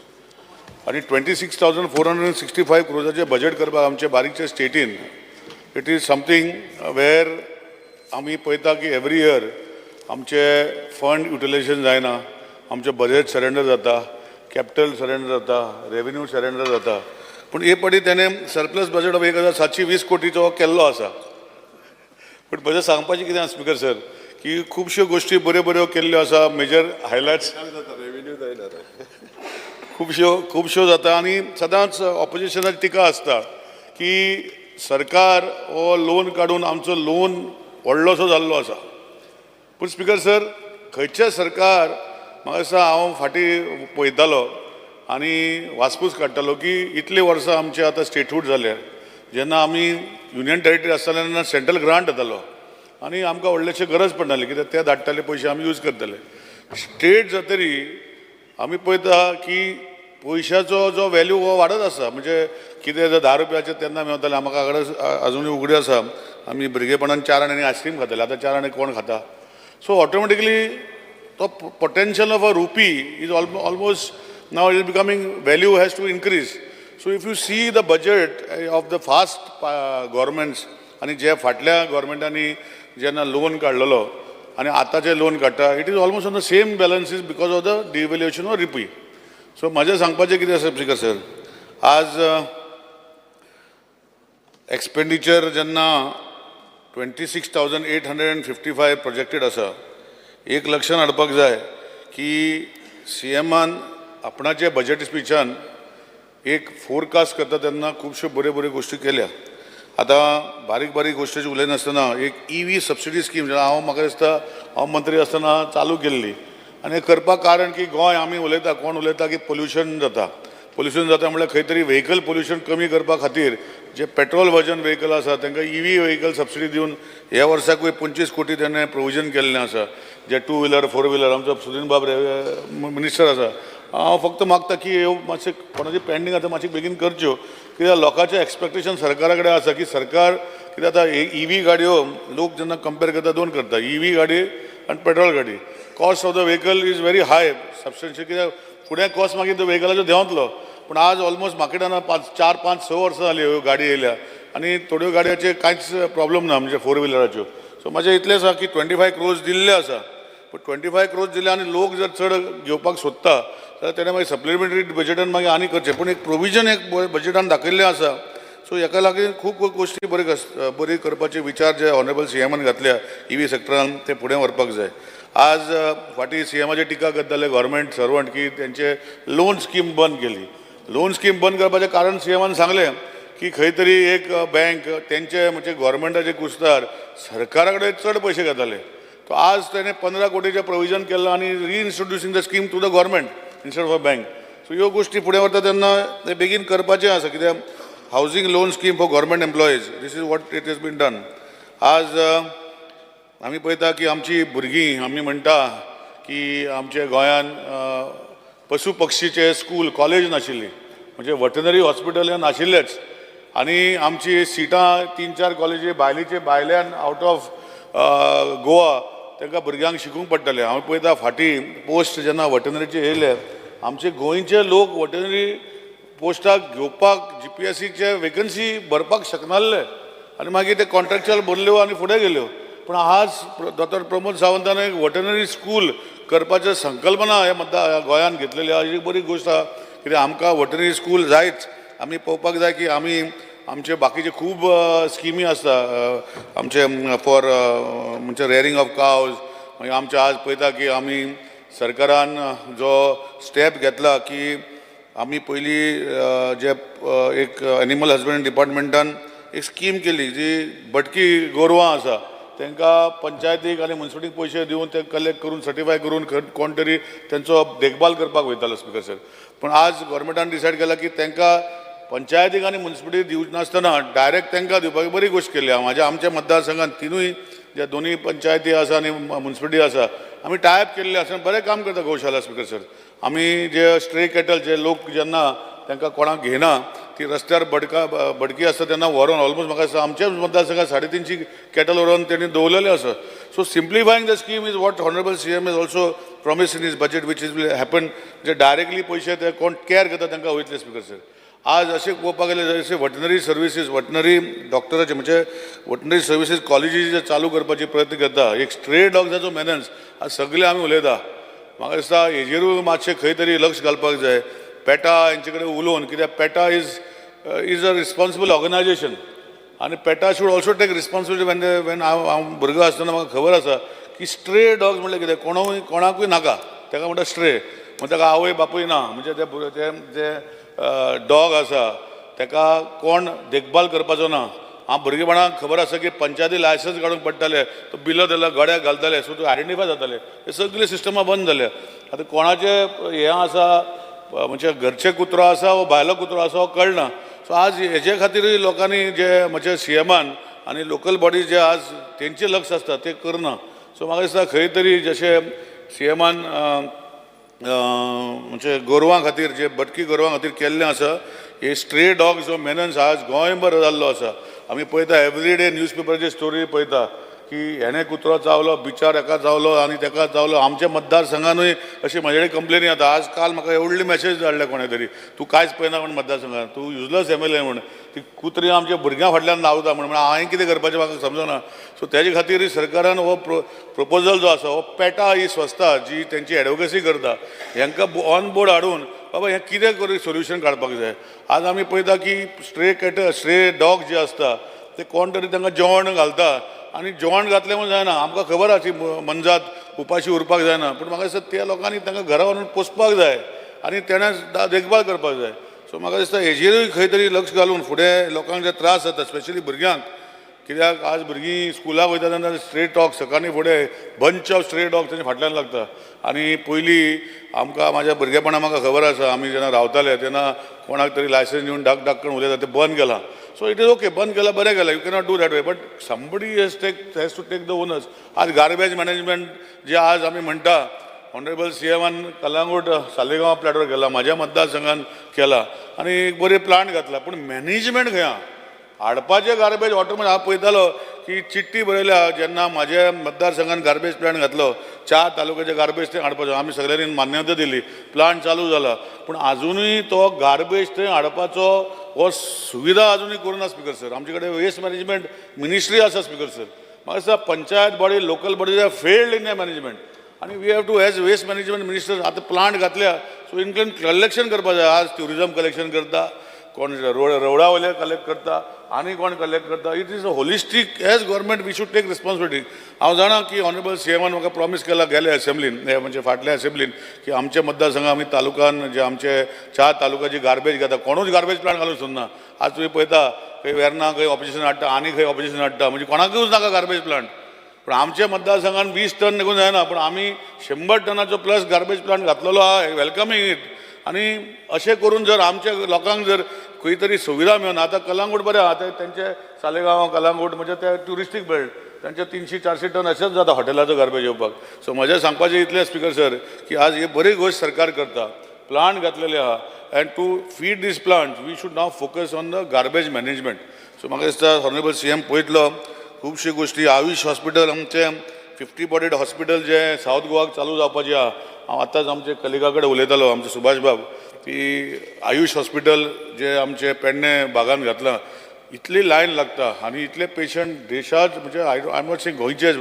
आनी 26,465 क्रोजाचें बजेट करपाक आमचे बारीकचे स्टेटीन it is something where आमी पळयता की एवरी इयर आमचे फंड युटिलायझेशन जायना, आमचें बजेट सरेंडर जाता, कॅपिटल सरेंडर जाता, रेवेन्यू सरेंडर जाता. पूण हे पाटी तेणें सरप्लस बजेट ऑफ 1720 कोटीचो केल्लो आसा. पूण म्हजें सांगपाचें कितें आसा स्पीकर सर की खुबश्यो गोश्टी बऱ्यो बऱ्यो केल्ल्यो आसा. मेजर हायलायट्स, खुबश्यो खुबश्यो जाता आनी सदांच ऑपोजिशनाची टिका आसता की सरकार हो लोन काडून आमचो लोन व्हडलोसो जाल्लो आसा. पूण स्पिकर सर, खंयचें सरकार, म्हाका दिसता हांव फाटीं पळयतालो आनी वासपूस काडटालो की इतलीं वर्सां आमचें आतां स्टेटहूड जालें, जेन्ना आमी युनियन टेरिटरी आसताले तेन्ना सेंट्रल ग्रांट येतालो आनी आमकां व्हडलेशें गरज पडनासली, कित्याक ते धाडटाले पयशे आमी यूज करताले. स्टेट जातरी आमी पळयता की पयशाचो जो वेल्यू हो वाडत आसा. म्हणजे कितें जर 10 रुपयाचे तेन्ना मेवताले, म्हाका आजुनूय उगडी आसा, आमी भुरगेपणान 4 आण्यांनी आयस्क्रीम खाताले, आतां 4 आणे कोण खाता? सो ऑटोमॅटिकली तो potential of a rupee is almost now is becoming value has to increase. So if you see the budget of the past governments आनी जे फाटल्या गव्हर्मेंटांनी जेन्ना लोन काडलेलो आनी आतां जे लोन काडटा, it is almost on the same balances because of the devaluation of rupee. So म्हाजें सांगपाचें कितें आसा स्पिकर सर, आज एक्सपेंडिचर जेन्ना 26,855 प्रोजेक्टेड आसा, एक लक्षान हाडपाक जाय की सी एमान आपणाचे बजेट स्पिचान एक फोरकास्ट करता तेन्ना खुबश्यो बऱ्यो बऱ्यो गोश्टी केल्या. आतां बारीक बारीक गोश्टीची उलयनासतना एक EV subsidy scheme हांव म्हाका दिसता हांव मंत्री आसतना चालू केल्ली आनी करपाक कारण की गोंय आमी उलयता, कोण उलयता की पोल्युशन जाता, पोल्युशन जाता म्हणल्यार खंय तरी व्हेकल पोल्युशन कमी करपा खातीर जे पेट्रोल वर्जन व्हेकल आसा तांकां EV vehicle subsidy दिवन ह्या वर्साकूय 25 कोटी ताणें प्रोविजन केल्लें आसा. जे 2 व्हिलर 4 व्हिलर आमचो सुदिन बाब मिनिस्टर आसा, हांव फक्त मागता की ह्यो मातशें कोणाची पेंडींग आसा मातशें बेगीन करच्यो, कित्याक लोकांचें एक्सपेक्टेशन सरकारा कडेन आसा की सरकार कित्याक आतां EV गाडयो लोक जेन्ना कंपेर करता दोन करता, EV गाडी आनी पेट्रोल गाडी. Cost of the vehicle is very high substantial, कित्याक फुडें कॉस्ट मागीर व्हेकलाचो देंवतलो. पूण आज ऑलमोस्ट मार्केटान 4, 5, 6 वर्सां जालीं ह्यो गाडी येयल्या आनी थोड्यो गाडयांचे कांयच प्रॉब्लम ना, म्हणजे 4 व्हिलराच्यो. सो म्हाजें इतलें आसा की 25 crores दिल्ले आसा, पूण 25 crores दिले आनी लोक जर चड घेवपाक सोदता जाल्यार तेणें मागीर सप्लिमेंटरी बजेटान मागीर आनी करचें, पूण एक प्रोविजन एक बजेटान दाखयल्लें आसा. सो हेका लागून खूब गोश्टी बरी करपाचे विचार जे ऑनरेबल CM घातल्या EV सेक्टरान ते फुडें व्हरपाक जाय. आज फाटीं CMाचेर टिका करताले गव्हर्मेंट सर्वंट की तेंचे लोन स्कीम बंद केली. लोन स्कीम बंद करपाचें कारण CMान सांगलें की खंय तरी एक बँक तेंचे म्हणजे गव्हर्मेंटाचे कुस्तार सरकारा कडेन चड पयशे घेताले. तो आज तेणें 15 कोटीचें प्रोविजन केलां आनी reintroducing the scheme to the government instead of a bank. So ह्यो गोश्टी फुडें व्हरता तेन्ना ते बेगीन करपाचें आसा, कित्याक housing loan scheme for government employees, this is what it has been done. आज आमी पळयता की आमची भुरगीं, आमी म्हणटा की आमच्या गोंयान पशु पक्षीचे स्कूल कॉलेज नाशिल्ली, म्हणजे वेटनरी हॉस्पिटल नाशिल्लेच आनी आमची सिटां 3-4 कॉलेजी भायलीचे भायल्यान आवट ऑफ गोवा तांकां भुरग्यांक शिकूंक पडटालें. हांव पळयता फाटीं पोस्ट जेन्ना वेटनरीचे येयले, आमचे गोंयचे लोक वेटनरी पोस्टाक घेवपाक GPSCचे वेकन्सी भरपाक शकनासले आनी मागीर ते कॉन्ट्रॅक्चुअल भरल्यो आनी फुडें गेल्यो. पूण आज डॉक्टर प्रमोद सावंतान एक वेटनरी स्कूल करपाची संकल्पना ह्या मतदार गोंयान घेतलेली आहा, ही बरी गोश्ट आहा. कित्याक आमकां वेटनरी स्कूल जायच. आमी पळोवपाक जाय की आमी आमचे बाकीचे खूब स्किमी आसता आमचे फॉर म्हणजे रेयरिंग ऑफ कावज. मागीर आमचे आज पळयता की आमी सरकारान जो स्टेप घेतला की आमी पयलीं जे एक एनिमल हजबंडरी डिपार्टमेंटान एक स्कीम केली जी भटकी गोरवां आसा तांकां पंचायतीक आनी मुन्सिपालिटीक पयशे दिवन ते कलेक्ट करून सर्टिफाय करून कोण तरी तेंचो देखभाल करपाक वयतालो स्पिकर सर. पूण आज गव्हर्मेंटान डिसायड केला की तांकां पंचायतीक आनी मुन्सिपालिटी दिवनासतना डायरेक्ट तांकां दिवपाक बरी गोश्ट केली. म्हाज्या आमच्या मतदारसंघात तिनूय ज्या दोनूय पंचायती आसा आनी मुन्सिपालिटी आसा आमी टायप केल्ले आसा, बरें काम करता गोशाला स्पिकर सर. आमी जे स्ट्रे कॅटल जे लोक जेन्ना तांकां कोणाक घेयना ती रस्त्यार भटकी आसता तेन्ना व्हरोन ऑलमोस्ट म्हाका दिसता आमच्याच मतदारसंघात 350 कॅटल व्हरोन तेणी दवरलेले आसा. So simplifying the scheme is what honourable CM is also promise in his budget which is will happen. J directly पयशे ते कोण कॅर करता तांकां वयतले स्पिकर सर. आज अशें पळोवपाक गेल्यार जशें वेटनरी सर्विसीस वेटनरी डॉक्टराचे म्हणजे वेटनरी सर्विसीस कॉलेजी जे चालू करपाचे प्रयत्न करता, एक स्ट्रे डॉग्साचो मेनन्स आज सगळे आमी उलयता. म्हाका दिसता हेजेरूय मातशें खंय तरी लक्ष घालपाक जाय. पेटा हेंचे कडेन उलोवन, कित्याक PETA is a responsible organisation आनी PETA should also take responsibility. When when हांव भुरगो आसतना म्हाका खबर आसा की स्ट्रे डॉग्स म्हणल्यार कितें, कोणाकूय नाका, ताका म्हणटा स्ट्रे. म्हणजे ताका आवय बापूय ना, म्हणजे ते जे डॉग आसा ताका कोण देखभाल करपाचो ना. हांव भुरगेपणाक खबर आसा की पंचायती लायसन्स काडूंक पडटाले, तो बिलो दिलो गड्याक घालताले, सो तूं आयडेंटिफाय जाताले. हे सगळे सिस्टमां बंद जाले. आतां कोणाचें हें आसा, म्हणजे घरचे कुत्रो आसा वो भायलो कुत्रो आसा हो कळना. सो आज हेजे खातीरूय लोकांनी जे म्हणजे सीएमान आनी लोकल बॉडीज जे आज तेंचे लक्ष आसता ते करना. सो म्हाका दिसता खंय तरी जशें सीएमान म्हणजे गोरवां खातीर जे भटकी गोरवां खातीर केल्लें आसा, हे स्ट्रे डॉग्स जो मेनन्स आज गोंयभर जाल्लो आसा. आमी पळयता एवरी डे न्यूज पेपराचेर स्टोरी पळयता की हेणें कुत्रो चावलो, बिचार हेका चावलो आनी तेका चावलो. आमच्या मतदारसंघानूय अशी म्हजे कडेन कंप्लेनी येता. आज काल म्हाका व्हडली मॅसेज धाडल्या कोणें तरी, तूं कांयच पळयना म्हण मतदारसंघान, तूं युजलस एमएलए म्हण, ती कुत्री आमच्या भुरग्यां फाटल्यान धांवता म्हण. हांवें कितें करपाचें म्हाका समजना. सो तेजे खातीर सरकारान हो प्रोपोजल जो आसा हो पेटा ही संस्था जी तेंची एडवोकेसी करता हेंकां ऑन बोर्ड हाडून बाबा हें कितें करून सोल्युशन काडपाक जाय. आज आमी पळयता की स्ट्रे कॅट स्ट्रे डॉग जे आसता ते कोण तरी तांकां जेवण घालता आनी जेवण घातलें म्हूण जायना. आमकां खबर आसा की मनजात उपाशी उरपाक जायना, पूण म्हाका दिसता त्या लोकांनी तांकां घरा व्हरून पोसपाक जाय आनी तेणें देखभाल करपाक जाय. सो म्हाका दिसता हेजेरूय खंय तरी लक्ष घालून फुडें लोकांक जे त्रास जाता स्पेशली भुरग्यांक, कित्याक आज भुरगीं स्कुलाक वयता तेन्ना स्ट्रे डॉग सकाळीं फुडें बंच ऑफ स्ट्रे डॉग तेंच्या फाटल्यान लागता. आनी पयलीं आमकां म्हाज्या भुरगेपणा म्हाका खबर आसा, आमी जेन्ना रावताले तेन्ना कोणाक तरी लायसन्स दिवन धाक धाक करून उलयता, तें बंद केलां. सो it is okay, बंद केलां बरें केलां, you cannot do that way, but somebody has to take the onus. आज गार्बेज मॅनेजमेंट जे आज आमी म्हणटा, ऑनरेबल सीएमान कलांगूट सालेगांव प्लॅटवर केला, म्हाज्या मतदारसंघान केला आनी एक बरें प्लांट घातला, पूण मॅनेजमेंट खंय आहा? हाडपाचें गार्बेज ऑटोमॅटीक. हांव पळयतालो की चिट्टी बरयल्या जेन्ना म्हाज्या मतदारसंघान गार्बेज प्लांट घातलो, 4 तालुक्याचे गार्बेज थंय हाडपाचो, आमी सगळ्यांनी मान्यता दिली, प्लांट चालू जाला, पूण आजुनूय तो गार्बेज थंय हाडपाचो हो सुविधा आजुनूय करूं ना स्पिकर सर. आमचे कडेन वेस्ट मॅनेजमेंट मिनिस्ट्री आसा स्पिकर सर. म्हाका दिसता panchayat body local body are failed in management आनी we have to as waste management minister आतां प्लांट घातल्या, सो इनक्लून कलेक्शन करपा जाय. आज ट्युरिजम कलेक्शन करता, कोण रोडा वयले कलेक्ट करता आनी कोण कलेक्ट करता. It is a holistic as government we should take responsibility. हांव जाणा की ऑनरेबल सीएमान म्हाका प्रॉमीस केला गेल्या एसेंब्लीन, म्हणजे फाटल्या एसेंब्लीन, की आमच्या मतदारसंघात आमी तालुकान जे आमचे 4 तालुक्याची गार्बेज घेता, कोणूच गार्बेज प्लांट घालूंक सोदना. आज तुमी पळयता खंय वेर्ना खंय ऑपोजिशन हाडटा आनी खंय ऑपोजिशन हाडटा, म्हणजे कोणाकूच नाका गार्बेज प्लांट. पूण आमच्या मतदारसंघान 20 टन निगून जायना, पूण आमी 100 टनाचो प्लस गार्बेज प्लांट घातलेलो आहा, वेलकमींग it. आनी अशें करून जर आमच्या लोकांक जर खंय तरी सुविधा मेळना, आतां कलांगूट बरें आहा, आतां तेंचे सालेगांव कलांगूट म्हणजे ते ट्युरिस्टीक बेल्ट, तांचे 300-400 टन अशेंच जाता हॉटेलाचो गार्बेज येवपाक. सो म्हजें सांगपाचें इतलें स्पिकर सर की आज ही बरी गोश्ट सरकार करता, प्लांट घातलेले आहा, and to feed these plant we should now focus on the garbage management. So म्हाका दिसता ऑनरेबल सीएम पळयतलो खुबश्यो गोश्टी. आयुश हॉस्पिटल आमचें 50 बॉडीड हॉस्पिटल जें सावथ गोवाक चालू जावपाचें आहा, हांव आतांच आमचे कलिगा कडेन उलयतालो, आमचे सुभाष बाब, की आयुश हॉस्पिटल जे आमचे पेडणे भागान घातलां, इतली लायन लागता आनी इतले पेशंट देशात, म्हणजे I am not saying गोंयचे,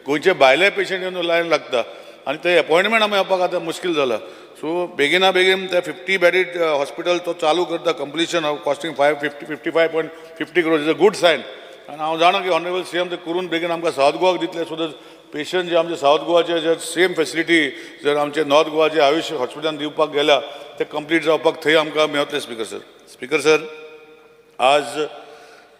गोंयचे भायले पेशंट येवन लायन लागता आनी ते एपॉयंटमेंट आमी येवपाक आतां मुश्कील जाला. सो बेगिना बेगीन ते 50 बेडीड हॉस्पिटल तो चालू करता, completion of costing 55.50 crore is a good sign. आनी हांव जाणा की ऑनरेबल सीएम ते करून बेगीन आमकां सावथ गोवाक दितले, सो that patient जे आमचे सावथ गोवाचे जे सेम फेसिलिटी जर आमचे नॉर्थ गोवाचे आयुश हॉस्पिटलान दिवपाक गेल्या ते कंप्लीट जावपाक थंय आमकां मेळतले स्पिकर सर. स्पिकर सर, आज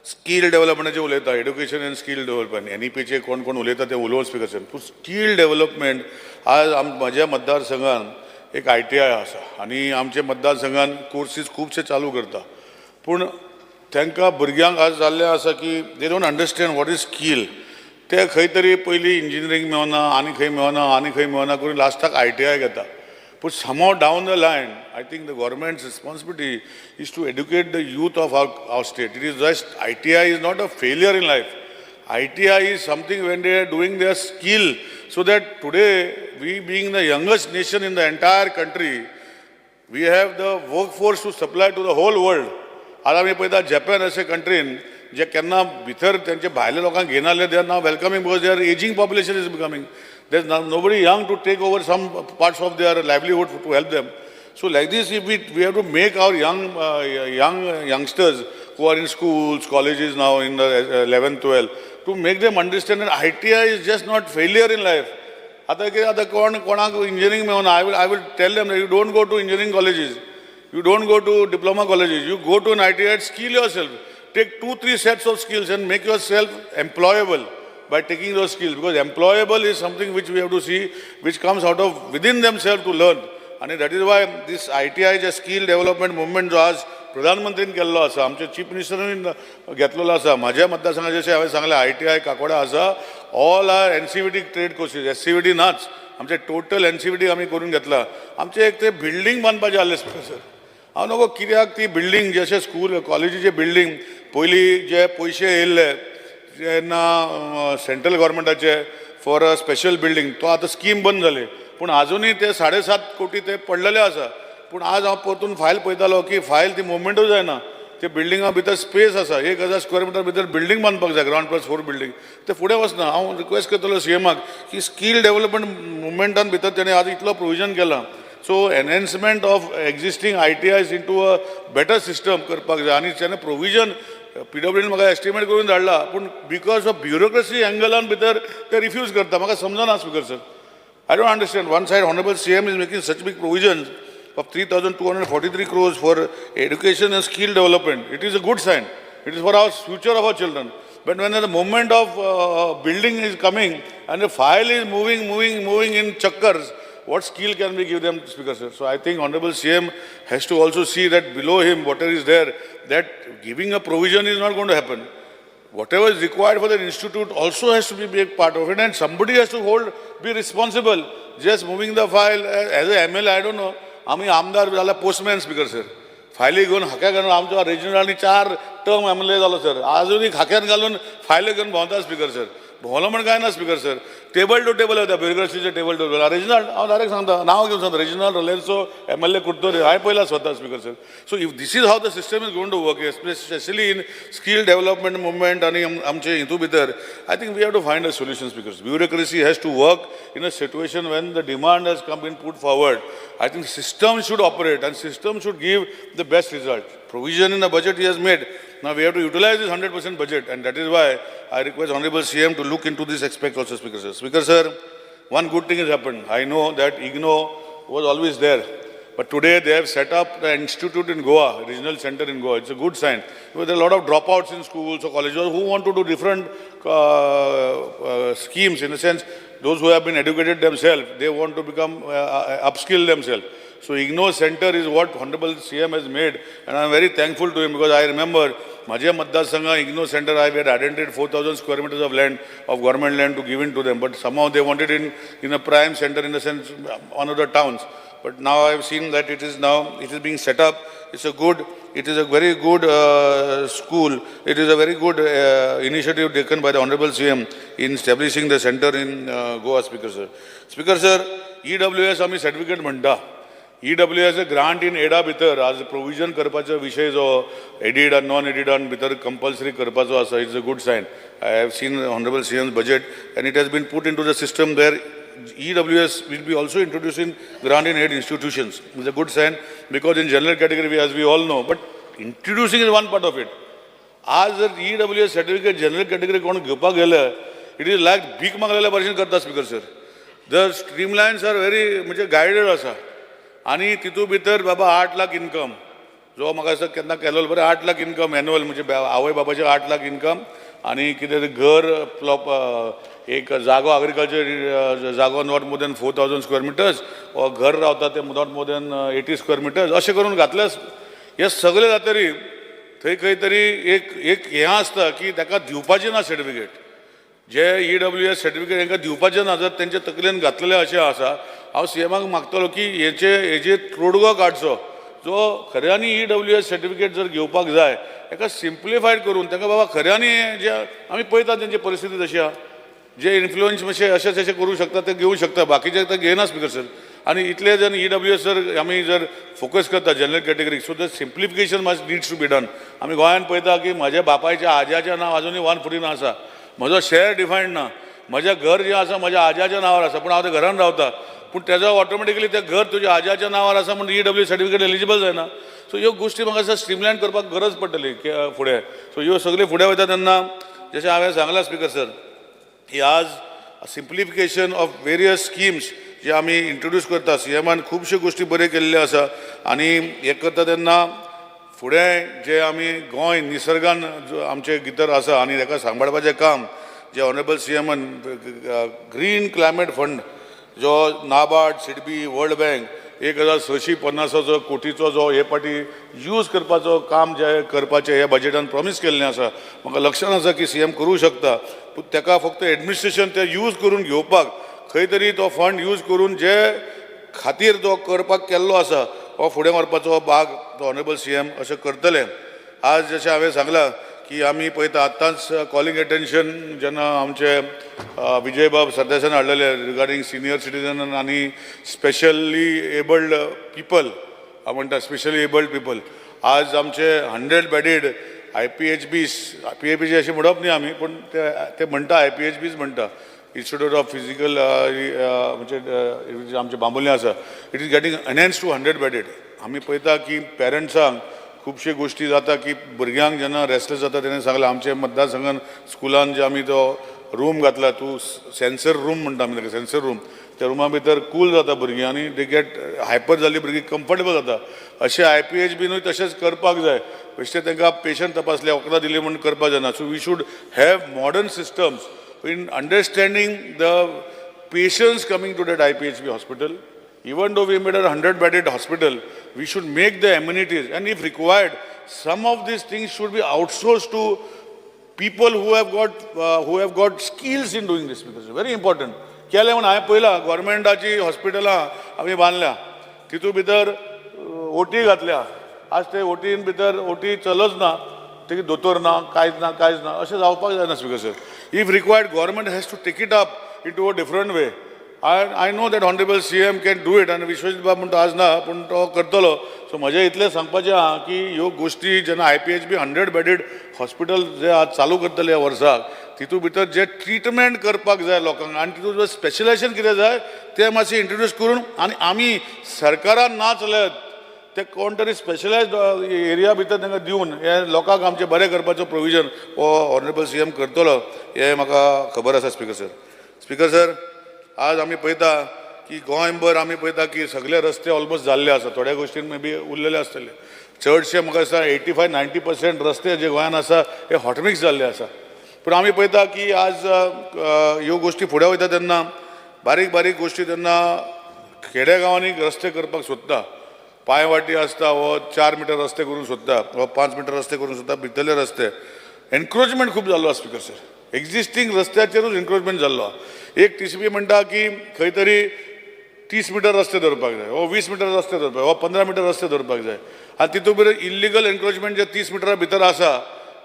स्कील डेवलपमेंटाचेर उलयता, एड्युकेशन एंड स्कील डेवलपमेंट, एनईपीचे कोण कोण उलयता ते उलोवन स्पिकर सर. पूण स्कील डेवलपमेंट आज म्हज्या मतदारसंघान एक ITI आसा आनी आमच्या मतदारसंघान कोर्सीस खुबशे चालू करता, पूण तांकां भुरग्यांक आज जाल्लें आसा की they don't understand what is skill. ते खंय तरी पयलीं इंजिनियरींग मेळना आनी खंय मेळना आनी खंय मेळना करून लास्टाक ITI घेता. पूण somehow down the line I think the government's responsibility is to educate the youth of our state. It is just ITI is not a failure in life. ITI is something when they are doing their skill, so that today we being the youngest nation in the entire country, we have the workforce to supply to the whole world. आज आमी पळयता जपान अशे कंट्रीन जे केन्ना भितर तेंचे भायल्या लोकांक घेयनासले, they are now welcoming because their ageing population is becoming, there is nobody young to take over some parts of their livelihood to help them. So like this, if we have to make our youngsters who are in schools, colleges now in the 11th, 12th, to make them understand that ITI is just not failure in life. आतां कितें आतां कोण कोणाक इंजिनियरींग मेळना. I will tell them, you don't go to engineering colleges, you don't go to diploma colleges, you go to an ITI, skill yourself. Take two, three sets of skills and make yourself employable by taking those skills. Because employable is something which we have to see, which comes out of within themselves to learn. आणि that is why this ITI J skill development movement जो आज प्रधानमंत्रीन केल्लो आसा, आमचे चीफ मिनिस्टरान घेतलेलो आसा, म्हाज्या मतदारसंघाचे जशें हांवें सांगलें, आयटीआय काकोडा आसा, all are NCVT trade courses, SCVT नाच. आमचे टोटल एनसीव्हीटी आमी करून घेतला. आमचे एक ते बिल्डींग बांदपाचें आहलें सर. हांव नको कित्याक ती बिल्डींग जशें स्कूल कॉलेजीचे बिल्डींग पयलीं जे पयशे येयल्ले जेन्ना सेंट्रल गव्हर्मेंटाचे फॉर अ स्पेशल बिल्डींग, तो आतां स्कीम बंद जाली, पूण आजुनूय ते 7.5 कोटी ते पडलेले आसा. पूण आज हांव परतून फायल पळयतालो की फायल ती मुवमेंटूच जायना. ते बिल्डिंगा भितर स्पेस आसा, 1000 स्क्वेअर मिटर भितर बिल्डींग बांदपाक जाय, ग्रावंड प्लस फोर बिल्डींग. ते फुडें वचना. हांव रिक्वेस्ट करतलो सीएमाक की स्कील डेव्हलपमेंट मुवमेंटान भितर तेणें आज इतलो प्रोविजन केलां, so enhancement of existing ITIs into a better system करपाक जाय. आनी तेणें प्रोविजन पीडब्ल्यूडीन म्हाका एस्टिमेट करून धाडला, पूण because of bureaucracy एंगलान भितर ते रिफ्यूज करता. म्हाका समजना, Speaker sir, I don't understand. One side, Honorable CM is making such big provisions of 3,243 crores for education and skill development. It is a good sign. It is for our future of our children. But when the movement of building is coming and the file is moving, moving, moving in chakkars, what skill can we give them, Speaker sir? So I think Honorable CM has to also see that below him, whatever is there, that giving a provision is not going to happen. Whatever is required for the institute also has to be a part of it, and somebody has to hold, be responsible. Just moving the file, as a MLA, I don't know, आमी आमदार जाल्यार पोस्टमॅन, स्पीकर सर, फायली घेवन खाक्या घालून. आमचो रेजिनल्ड आनी चार टर्म एमएलए जालो सर, आजुनूय खाक्यान घालून फायली घेवन भोंवता. स्पीकर सर, भोंवलो म्हण कांय ना, speaker sir, table to table वता, ब्युरोक्रेसीचे टेबल टू टेबल. रेजिनल्ड, हांव डायरेक्ट सांगता, नांव घेवन सांगता, रेजिनल्ड लोरेन्सो एमएलए कुडतरी, हांवें पळयला स्वता, speaker sir. So if this is how the system is going to work, especially in skill development movement आनी आमचे हितू भितर, I think we have to find a solution, Speaker. Bureaucracy has to work in a situation when the demand has come been put forward. I think system should operate and system should give the best result. Provision in the budget he has made. Now we have to utilize this 100% budget, and that is why I request Honorable CM to look into this aspect also, Speaker sir. Speaker sir, one good thing has happened. I know that IGNOU was always there. But today they have set up the institute in Goa, regional center in Goa. It's a good sign. Because there are a lot of dropouts in schools or colleges who want to do different schemes, in a sense, those who have been educated themselves, they want to become upskill themselves. So IGNOU center is what Honorable CM has made, and I am very thankful to him because I remember माझ्या मतदारसंघात IGNOU center, I had identified 4,000 square meters of land, of government land to give in to them, but somehow they wanted in a prime center, in the sense, one of the towns. But now I have seen that it is now, it is being set up. It is a very good school. It is a very good initiative taken by the Honorable CM in establishing the center in Goa, Speaker sir. Speaker sir, EWS आमी सर्टिफिकेट म्हणटा. EWS grant in एडा भितर आज प्रोविजन करपाचो विशय जो एडीड आनी नॉन एडिडान भितर कंपल्सरी करपाचो आसा, it's a good sign. I have seen Honorable CM's budget and it has been put into the system where EWS will be also introduced in grant in aid institutions. It's a good sign because in general category, as we all know, but introducing is one part of it. आज जर EWS certificate general category कोण घेवपाक गेले, it is like भीक मागलेल्या भशेन करता, Speaker sir. The streamlines are very म्हणजे गायडेड आसा आनी तितू भितर बाबा 8 लाख इनकम जो म्हाका दिसता केन्ना केल्लो बरें, 8 लाख इनकम एनुअल, म्हणजे आवय बापाचे 8 लाख इनकम आनी कितें तरी घर प्लॉप एक जागो, एग्रीकल्चर जागो not more than 4,000 square meters वा घर रावता ते not more than 80 square meters, अशें करून घातल्यास हे सगळे जातरी थंय खंय तरी एक एक हें आसता की ताका दिवपाचें ना सर्टिफिकेट, जे ईडब्ल्यूएस सर्टिफिकेट हांकां दिवपाचें ना जर तेंच्या तकलेन घातलेलें अशें आसा. हांव सीएमाक मागतलो की हेचे हेजेर तोडगो काडचो. जो खऱ्यांनी ईडब्ल्यूएस सर्टिफिकेट जर घेवपाक जाय, ताका सिम्प्लिफायड करून ताका बाबा खऱ्यांनी जे आमी पळयता तेंची परिस्थिती तशी आहा, जे इन्फ्लुयन्स मातशे अशें तशें करूं शकता ते घेवं शकता, बाकीचे ते घेयना, स्पीकर सर. आनी इतले जर ईडब्ल्यूएस जर आमी जर फोकस करता general कॅटेगरीक, so the simplification must needs to be done. आमी गोंयांत पळयता की म्हज्या बापायच्या आज्याचें नांव आजुनूय 114 आसा, म्हजो शेअर डिफायन्ड ना, म्हजें घर जें आसा म्हज्या आज्याच्या नांवार आसा, पूण हांव त्या घरान रावता, पूण तेजो ऑटोमॅटिकली तें घर तुज्या आज्याच्या नांवार आसा म्हण ईडब्ल्यू सर्टिफिकेट एलिजिबल जायना. सो ह्यो गोश्टी म्हाका दिसता स्ट्रीमलायन करपाक गरज पडटली फुडें. सो ह्यो सगल्यो फुडें वयता तेन्ना जशें हांवें सांगलां, स्पीकर सर, की आज Simplification of various schemes जे आमी इंट्रोड्यूस करता. सी एमान खुबश्यो गोश्टी बऱ्यो केल्ल्यो आसा आनी हें करता तेन्ना फुडें जे आमी गोंय निसर्गान जो आमचे भितर आसा आनी ताका सांबाळपाचें काम जे ऑनरेबल सी एमान ग्रीन क्लायमेट फंड जो नाबार्ड, सिडबी, वर्ल्ड बँक 1650 कोटीचो जो हे पाटी यूज करपाचो काम जे करपाचें हे बजेटान प्रॉमीस केल्लें आसा. म्हाका लक्षान आसा की सी एम करूं शकता, पूण ताका फक्त एडमिनिस्ट्रेशन ते यूज करून घेवपाक खंय तरी तो फंड यूज करून जे खातीर तो करपाक केल्लो आसा हो फुडें व्हरपाचो भाग तो ऑनरेबल सी एम अशें करतले. आज जशें हांवें सांगलां की आमी पळयता आत्तांच कॉलिंग एटेन्शन जेन्ना आमचे विजयबाब सरदेसान हाडलेले रिगार्डींग सिनियर सिटीजन आनी स्पेशली एबल्ड पिपल, हांव म्हणटा स्पेशली एबल्ड पिपल, आज आमचे 100 bedded I P H Bs, P A P G अशें म्हणप न्ही आमी, पूण ते म्हणटा I P H बीज म्हणटा, इन्स्टिट्यूट ऑफ फिजिकल म्हणजे आमचे बांबोली आसा, it is getting enhance to 100 bedded. आमी पळयता की पेरंट्सांक खुबश्यो गोश्टी जाता की भुरग्यांक जेन्ना रेस्टलेस जाता तेन्ना सांगलें आमचे मतदारसंघान स्कुलान जे आमी तो रूम घातला, तूं सेन्सर रूम म्हणटा आमी ताका, सेन्सर रूम, त्या रुमा भितर कूल जाता भुरगीं आनी they get hyper जाल्ली भुरगीं कम्फर्टेबल जाता. अशें I P H बीनूय तशेंच करपाक जाय. बेश्टे तांकां पेशंट तपासले वखदां दिली म्हूण करपाक जायना. So we should have modern systems in understanding the patients coming to that IPHB hospital. Even though we made a 100-bedded hospital, we should make the amenities, and if required, some of these things should be outsourced to people who have got skills in doing this, because it's very important. केलें म्हूण हांवें पळयलां गव्हर्मेंटाची हॉस्पिटलां आमी बांदल्या, तितू भितर ओटी घातल्या, आज ते ओटीन भितर ओटी चलच ना, ते दोतोर ना, कांयच ना, कांयच ना, अशें जावपाक जायना speaker sir. If required, government has to take it up into a different way. I know that honourable C M can do it, आनी विश्वजीत बाब म्हणटा आज ना, पूण तो करतलो. सो म्हजें इतलें सांगपाचें आहा की ह्यो गोश्टी जेन्ना I P H B 100 bedded hospital जे आज चालू करतले ह्या वर्साक, तितू भितर जे ट्रिटमेंट करपाक जाय लोकांक आनी तितून जर स्पेशलायझेशन कितें जाय तें मातशें इंट्रोड्यूस करून आनी आमी सरकारान ना चलत ते कोण तरी स्पेशलायज्ड एरिया भितर तांकां दिवन हे लोकांक आमचें बरें करपाचो प्रोविजन हो ऑनरेबल सी एम करतलो हें म्हाका खबर आसा स्पीकर सर. स्पीकर सर, आज आमी पळयता की गोंयभर आमी पळयता की सगळे रस्ते ऑलमोस्ट जाल्ले आसा, थोड्या गोश्टीन मे बी उरलेले आसतले. चडशे म्हाका दिसता 85-90% रस्ते जे गोंयान आसा हे हॉटमिक्स जाल्ले आसा. पूण आमी पळयता की आज ह्यो गोश्टी फुडें वयता तेन्ना बारीक बारीक गोश्टी तेन्ना खेड्या गांवांनी रस्ते करपाक सोदता. पांयवाटी आसता हो 4 मिटर रस्ते करूंक सोदता, हो 5 मिटर रस्ते करूंक सोदता, भितरले रस्ते एनक्रोचमेंट खूब जाल्लो आसा स्पीकर सर. एग्जिस्टींग रस्त्याचेरूच एनक्रोचमेंट जाल्लो आसा. एक टी सी पी म्हणटा की खंय तरी 30 मिटर रस्ते दवरपाक जाय, हो 20 मिटर रस्ते दवरपाक जाय, हो 15 मिटर रस्ते दवरपाक जाय. आनी तितून भितर इल्लिगल एनक्रोचमेंट जे 30 मिटरा भितर आसा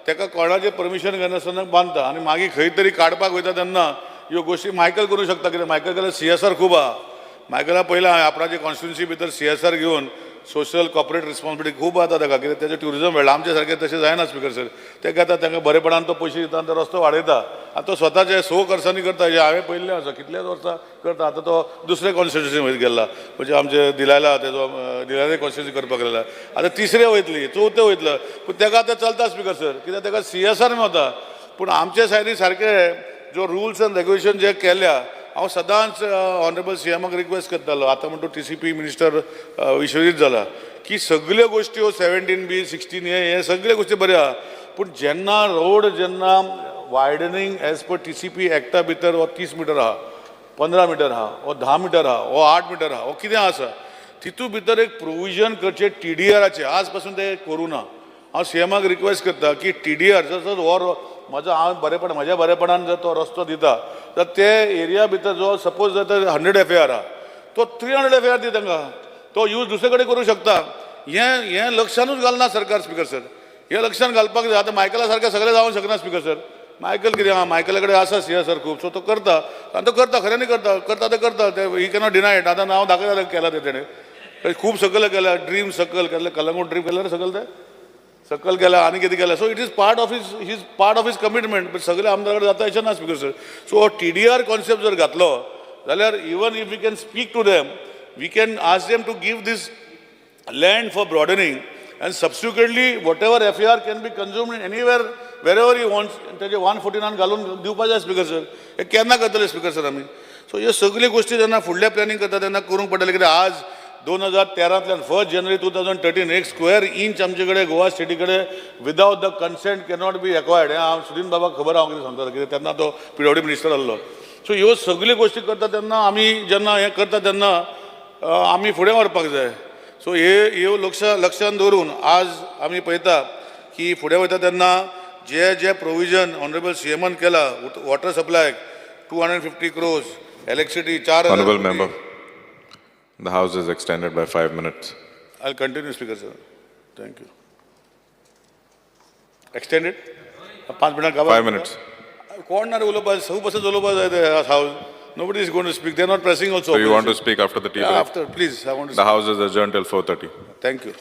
ताका कोणाचें परमिशन घेनासतना बांदता आनी मागीर खंय तरी काडपाक वयता तेन्ना ह्यो गोश्टी मायकल करूंक शकता. कित्याक मायकल जाल्यार सी एस आर खूब आहा. मायकला पयलें हांवें आपणाचे कॉन्स्टिट्युन्सी भितर सी एस आर घेवन सोशल कॉर्पोरेट रिस्पॉन्सिबिलिटी खूब जाता ताका, कित्याक तेजें ट्युरिजम वेळ आमचे सारकें तशें जायना स्पीकर सर. ते घेता तांकां बरेपणान तो पयशे दिता आनी तो रस्तो वाडयता आनी तो स्वताचे 100 वर्सांनी करता. हें हांवें पळयल्लें आसा, कितल्याच वर्सां करता. आतां तो दुसरे कॉन्स्टिट्युन्सी वयर गेला, म्हणजे आमचे दिलायला तेजो दिलायला कॉन्स्टिट्युन्सी करपाक लागला. आतां तिसरे वयतली, चवथे वयतलो, पूण ताका आतां चलता स्पीकर सर, कित्याक ताका सी एस आर मेवता. पूण आमचे सायडीन सारके जो रुल्स एंड रेगुलेशन जे केल्या, हांव सदांच ऑनरेबल सी एमाक रिक्वेस्ट करतालो, आतां म्हणटा T C P minister Vishwajit जाला, की सगल्यो गोश्टी ह्यो 17B 16A हे सगल्यो गोश्टी बऱ्यो आहा, पूण जेन्ना रोड जेन्ना widening as per T C P एक्टा भितर हो 30 मिटर आहा, 15 मिटर आहा, हो 10 मिटर आहा, हो 8 मिटर आहा, हो कितें आसा, तितू भितर एक प्रोविजन करचें टी डी आराचें. आज पासून तें करूं ना. हांव सी एमाक रिक्वेस्ट करता की टी डी आर जसो हो म्हजो हांव बरेपण म्हज्या बरेपणान जर तो रस्तो दिता तर ते एरिया भितर जो सपोज जर 100 एफ ए आर आहा तो 300 एफ ए आर दी तांकां, तो यूज दुसरे कडेन करूं शकता. हें हें लक्षानूच घालना सरकार स्पीकर सर, हें लक्षान घालपाक जाय. आतां मायकला सारकें सगळें जावंक शकना स्पीकर सर. मायकल कितें आहा, मायकला कडेन आसा सी एस आर खूब, सो तो करता आनी तो करता, खऱ्यांनी करता, करता ते करता, ते ही कॅनॉट डिनाय it. आतां नांव दाखयता केलां तें तेणें, खूब सकयल केल्या, ड्रीम सकयल केल्लें, कलंगूट ड्रीम केल्यार सकयल तें सकयल गेला आनी कितें केलें. So it is part of his part of his commitment. पण सगळे आमदार कडेन जाता अशें ना speaker sir. So T D R concept जर घातलो जाल्यार even if we can speak to them, we can ask them to give this land for broadening and subsequently whatever F A R can be consumed in anywhere wherever he wants तेजे 149 घालून दिवपा जाय स्पीकर सर. हे केन्ना करतले स्पीकर सर आमी? सो ह्यो सगल्यो गोश्टी जेन्ना फुडल्या प्लॅनिंग करता तेन्ना करूंक पडटलें, कित्याक आज 2013तल्यान 1 जानेवारी 2013 एक स्क्वेअर इंच आमचे कडेन, गोवा स्टेटी कडेन without the consent cannot be acquired. हें हांव सुदीन बाबाक खबर, हांव कितें सांगता, कित्याक तेन्ना तो पीडब्ल्यूडी मिनिस्टर आहलो. सो ह्यो सगल्यो गोश्टी करता तेन्ना, आमी जेन्ना हें करता तेन्ना आमी फुडें व्हरपाक जाय. सो हे ह्यो लक्षान दवरून आज आमी पळयता की फुडें वयता तेन्ना जे जे प्रोविजन ऑनरेबल सीएमान केला, water सप्लायक 250 crores, electricity 4000 Honorable member, the House is extended by 5 minutes. I'll continue, Speaker sir. Thank you. Extended? 5 मिनटां काबार. 5 minutes. कोण ना रे उलोवपाक? सगळे बसत उलोवपाक जाय ते house. Nobody is going to speak. They are not pressing also. So you want to speak after the tea break? After, please. I want to. The House is adjourned till 4:30. Thank you.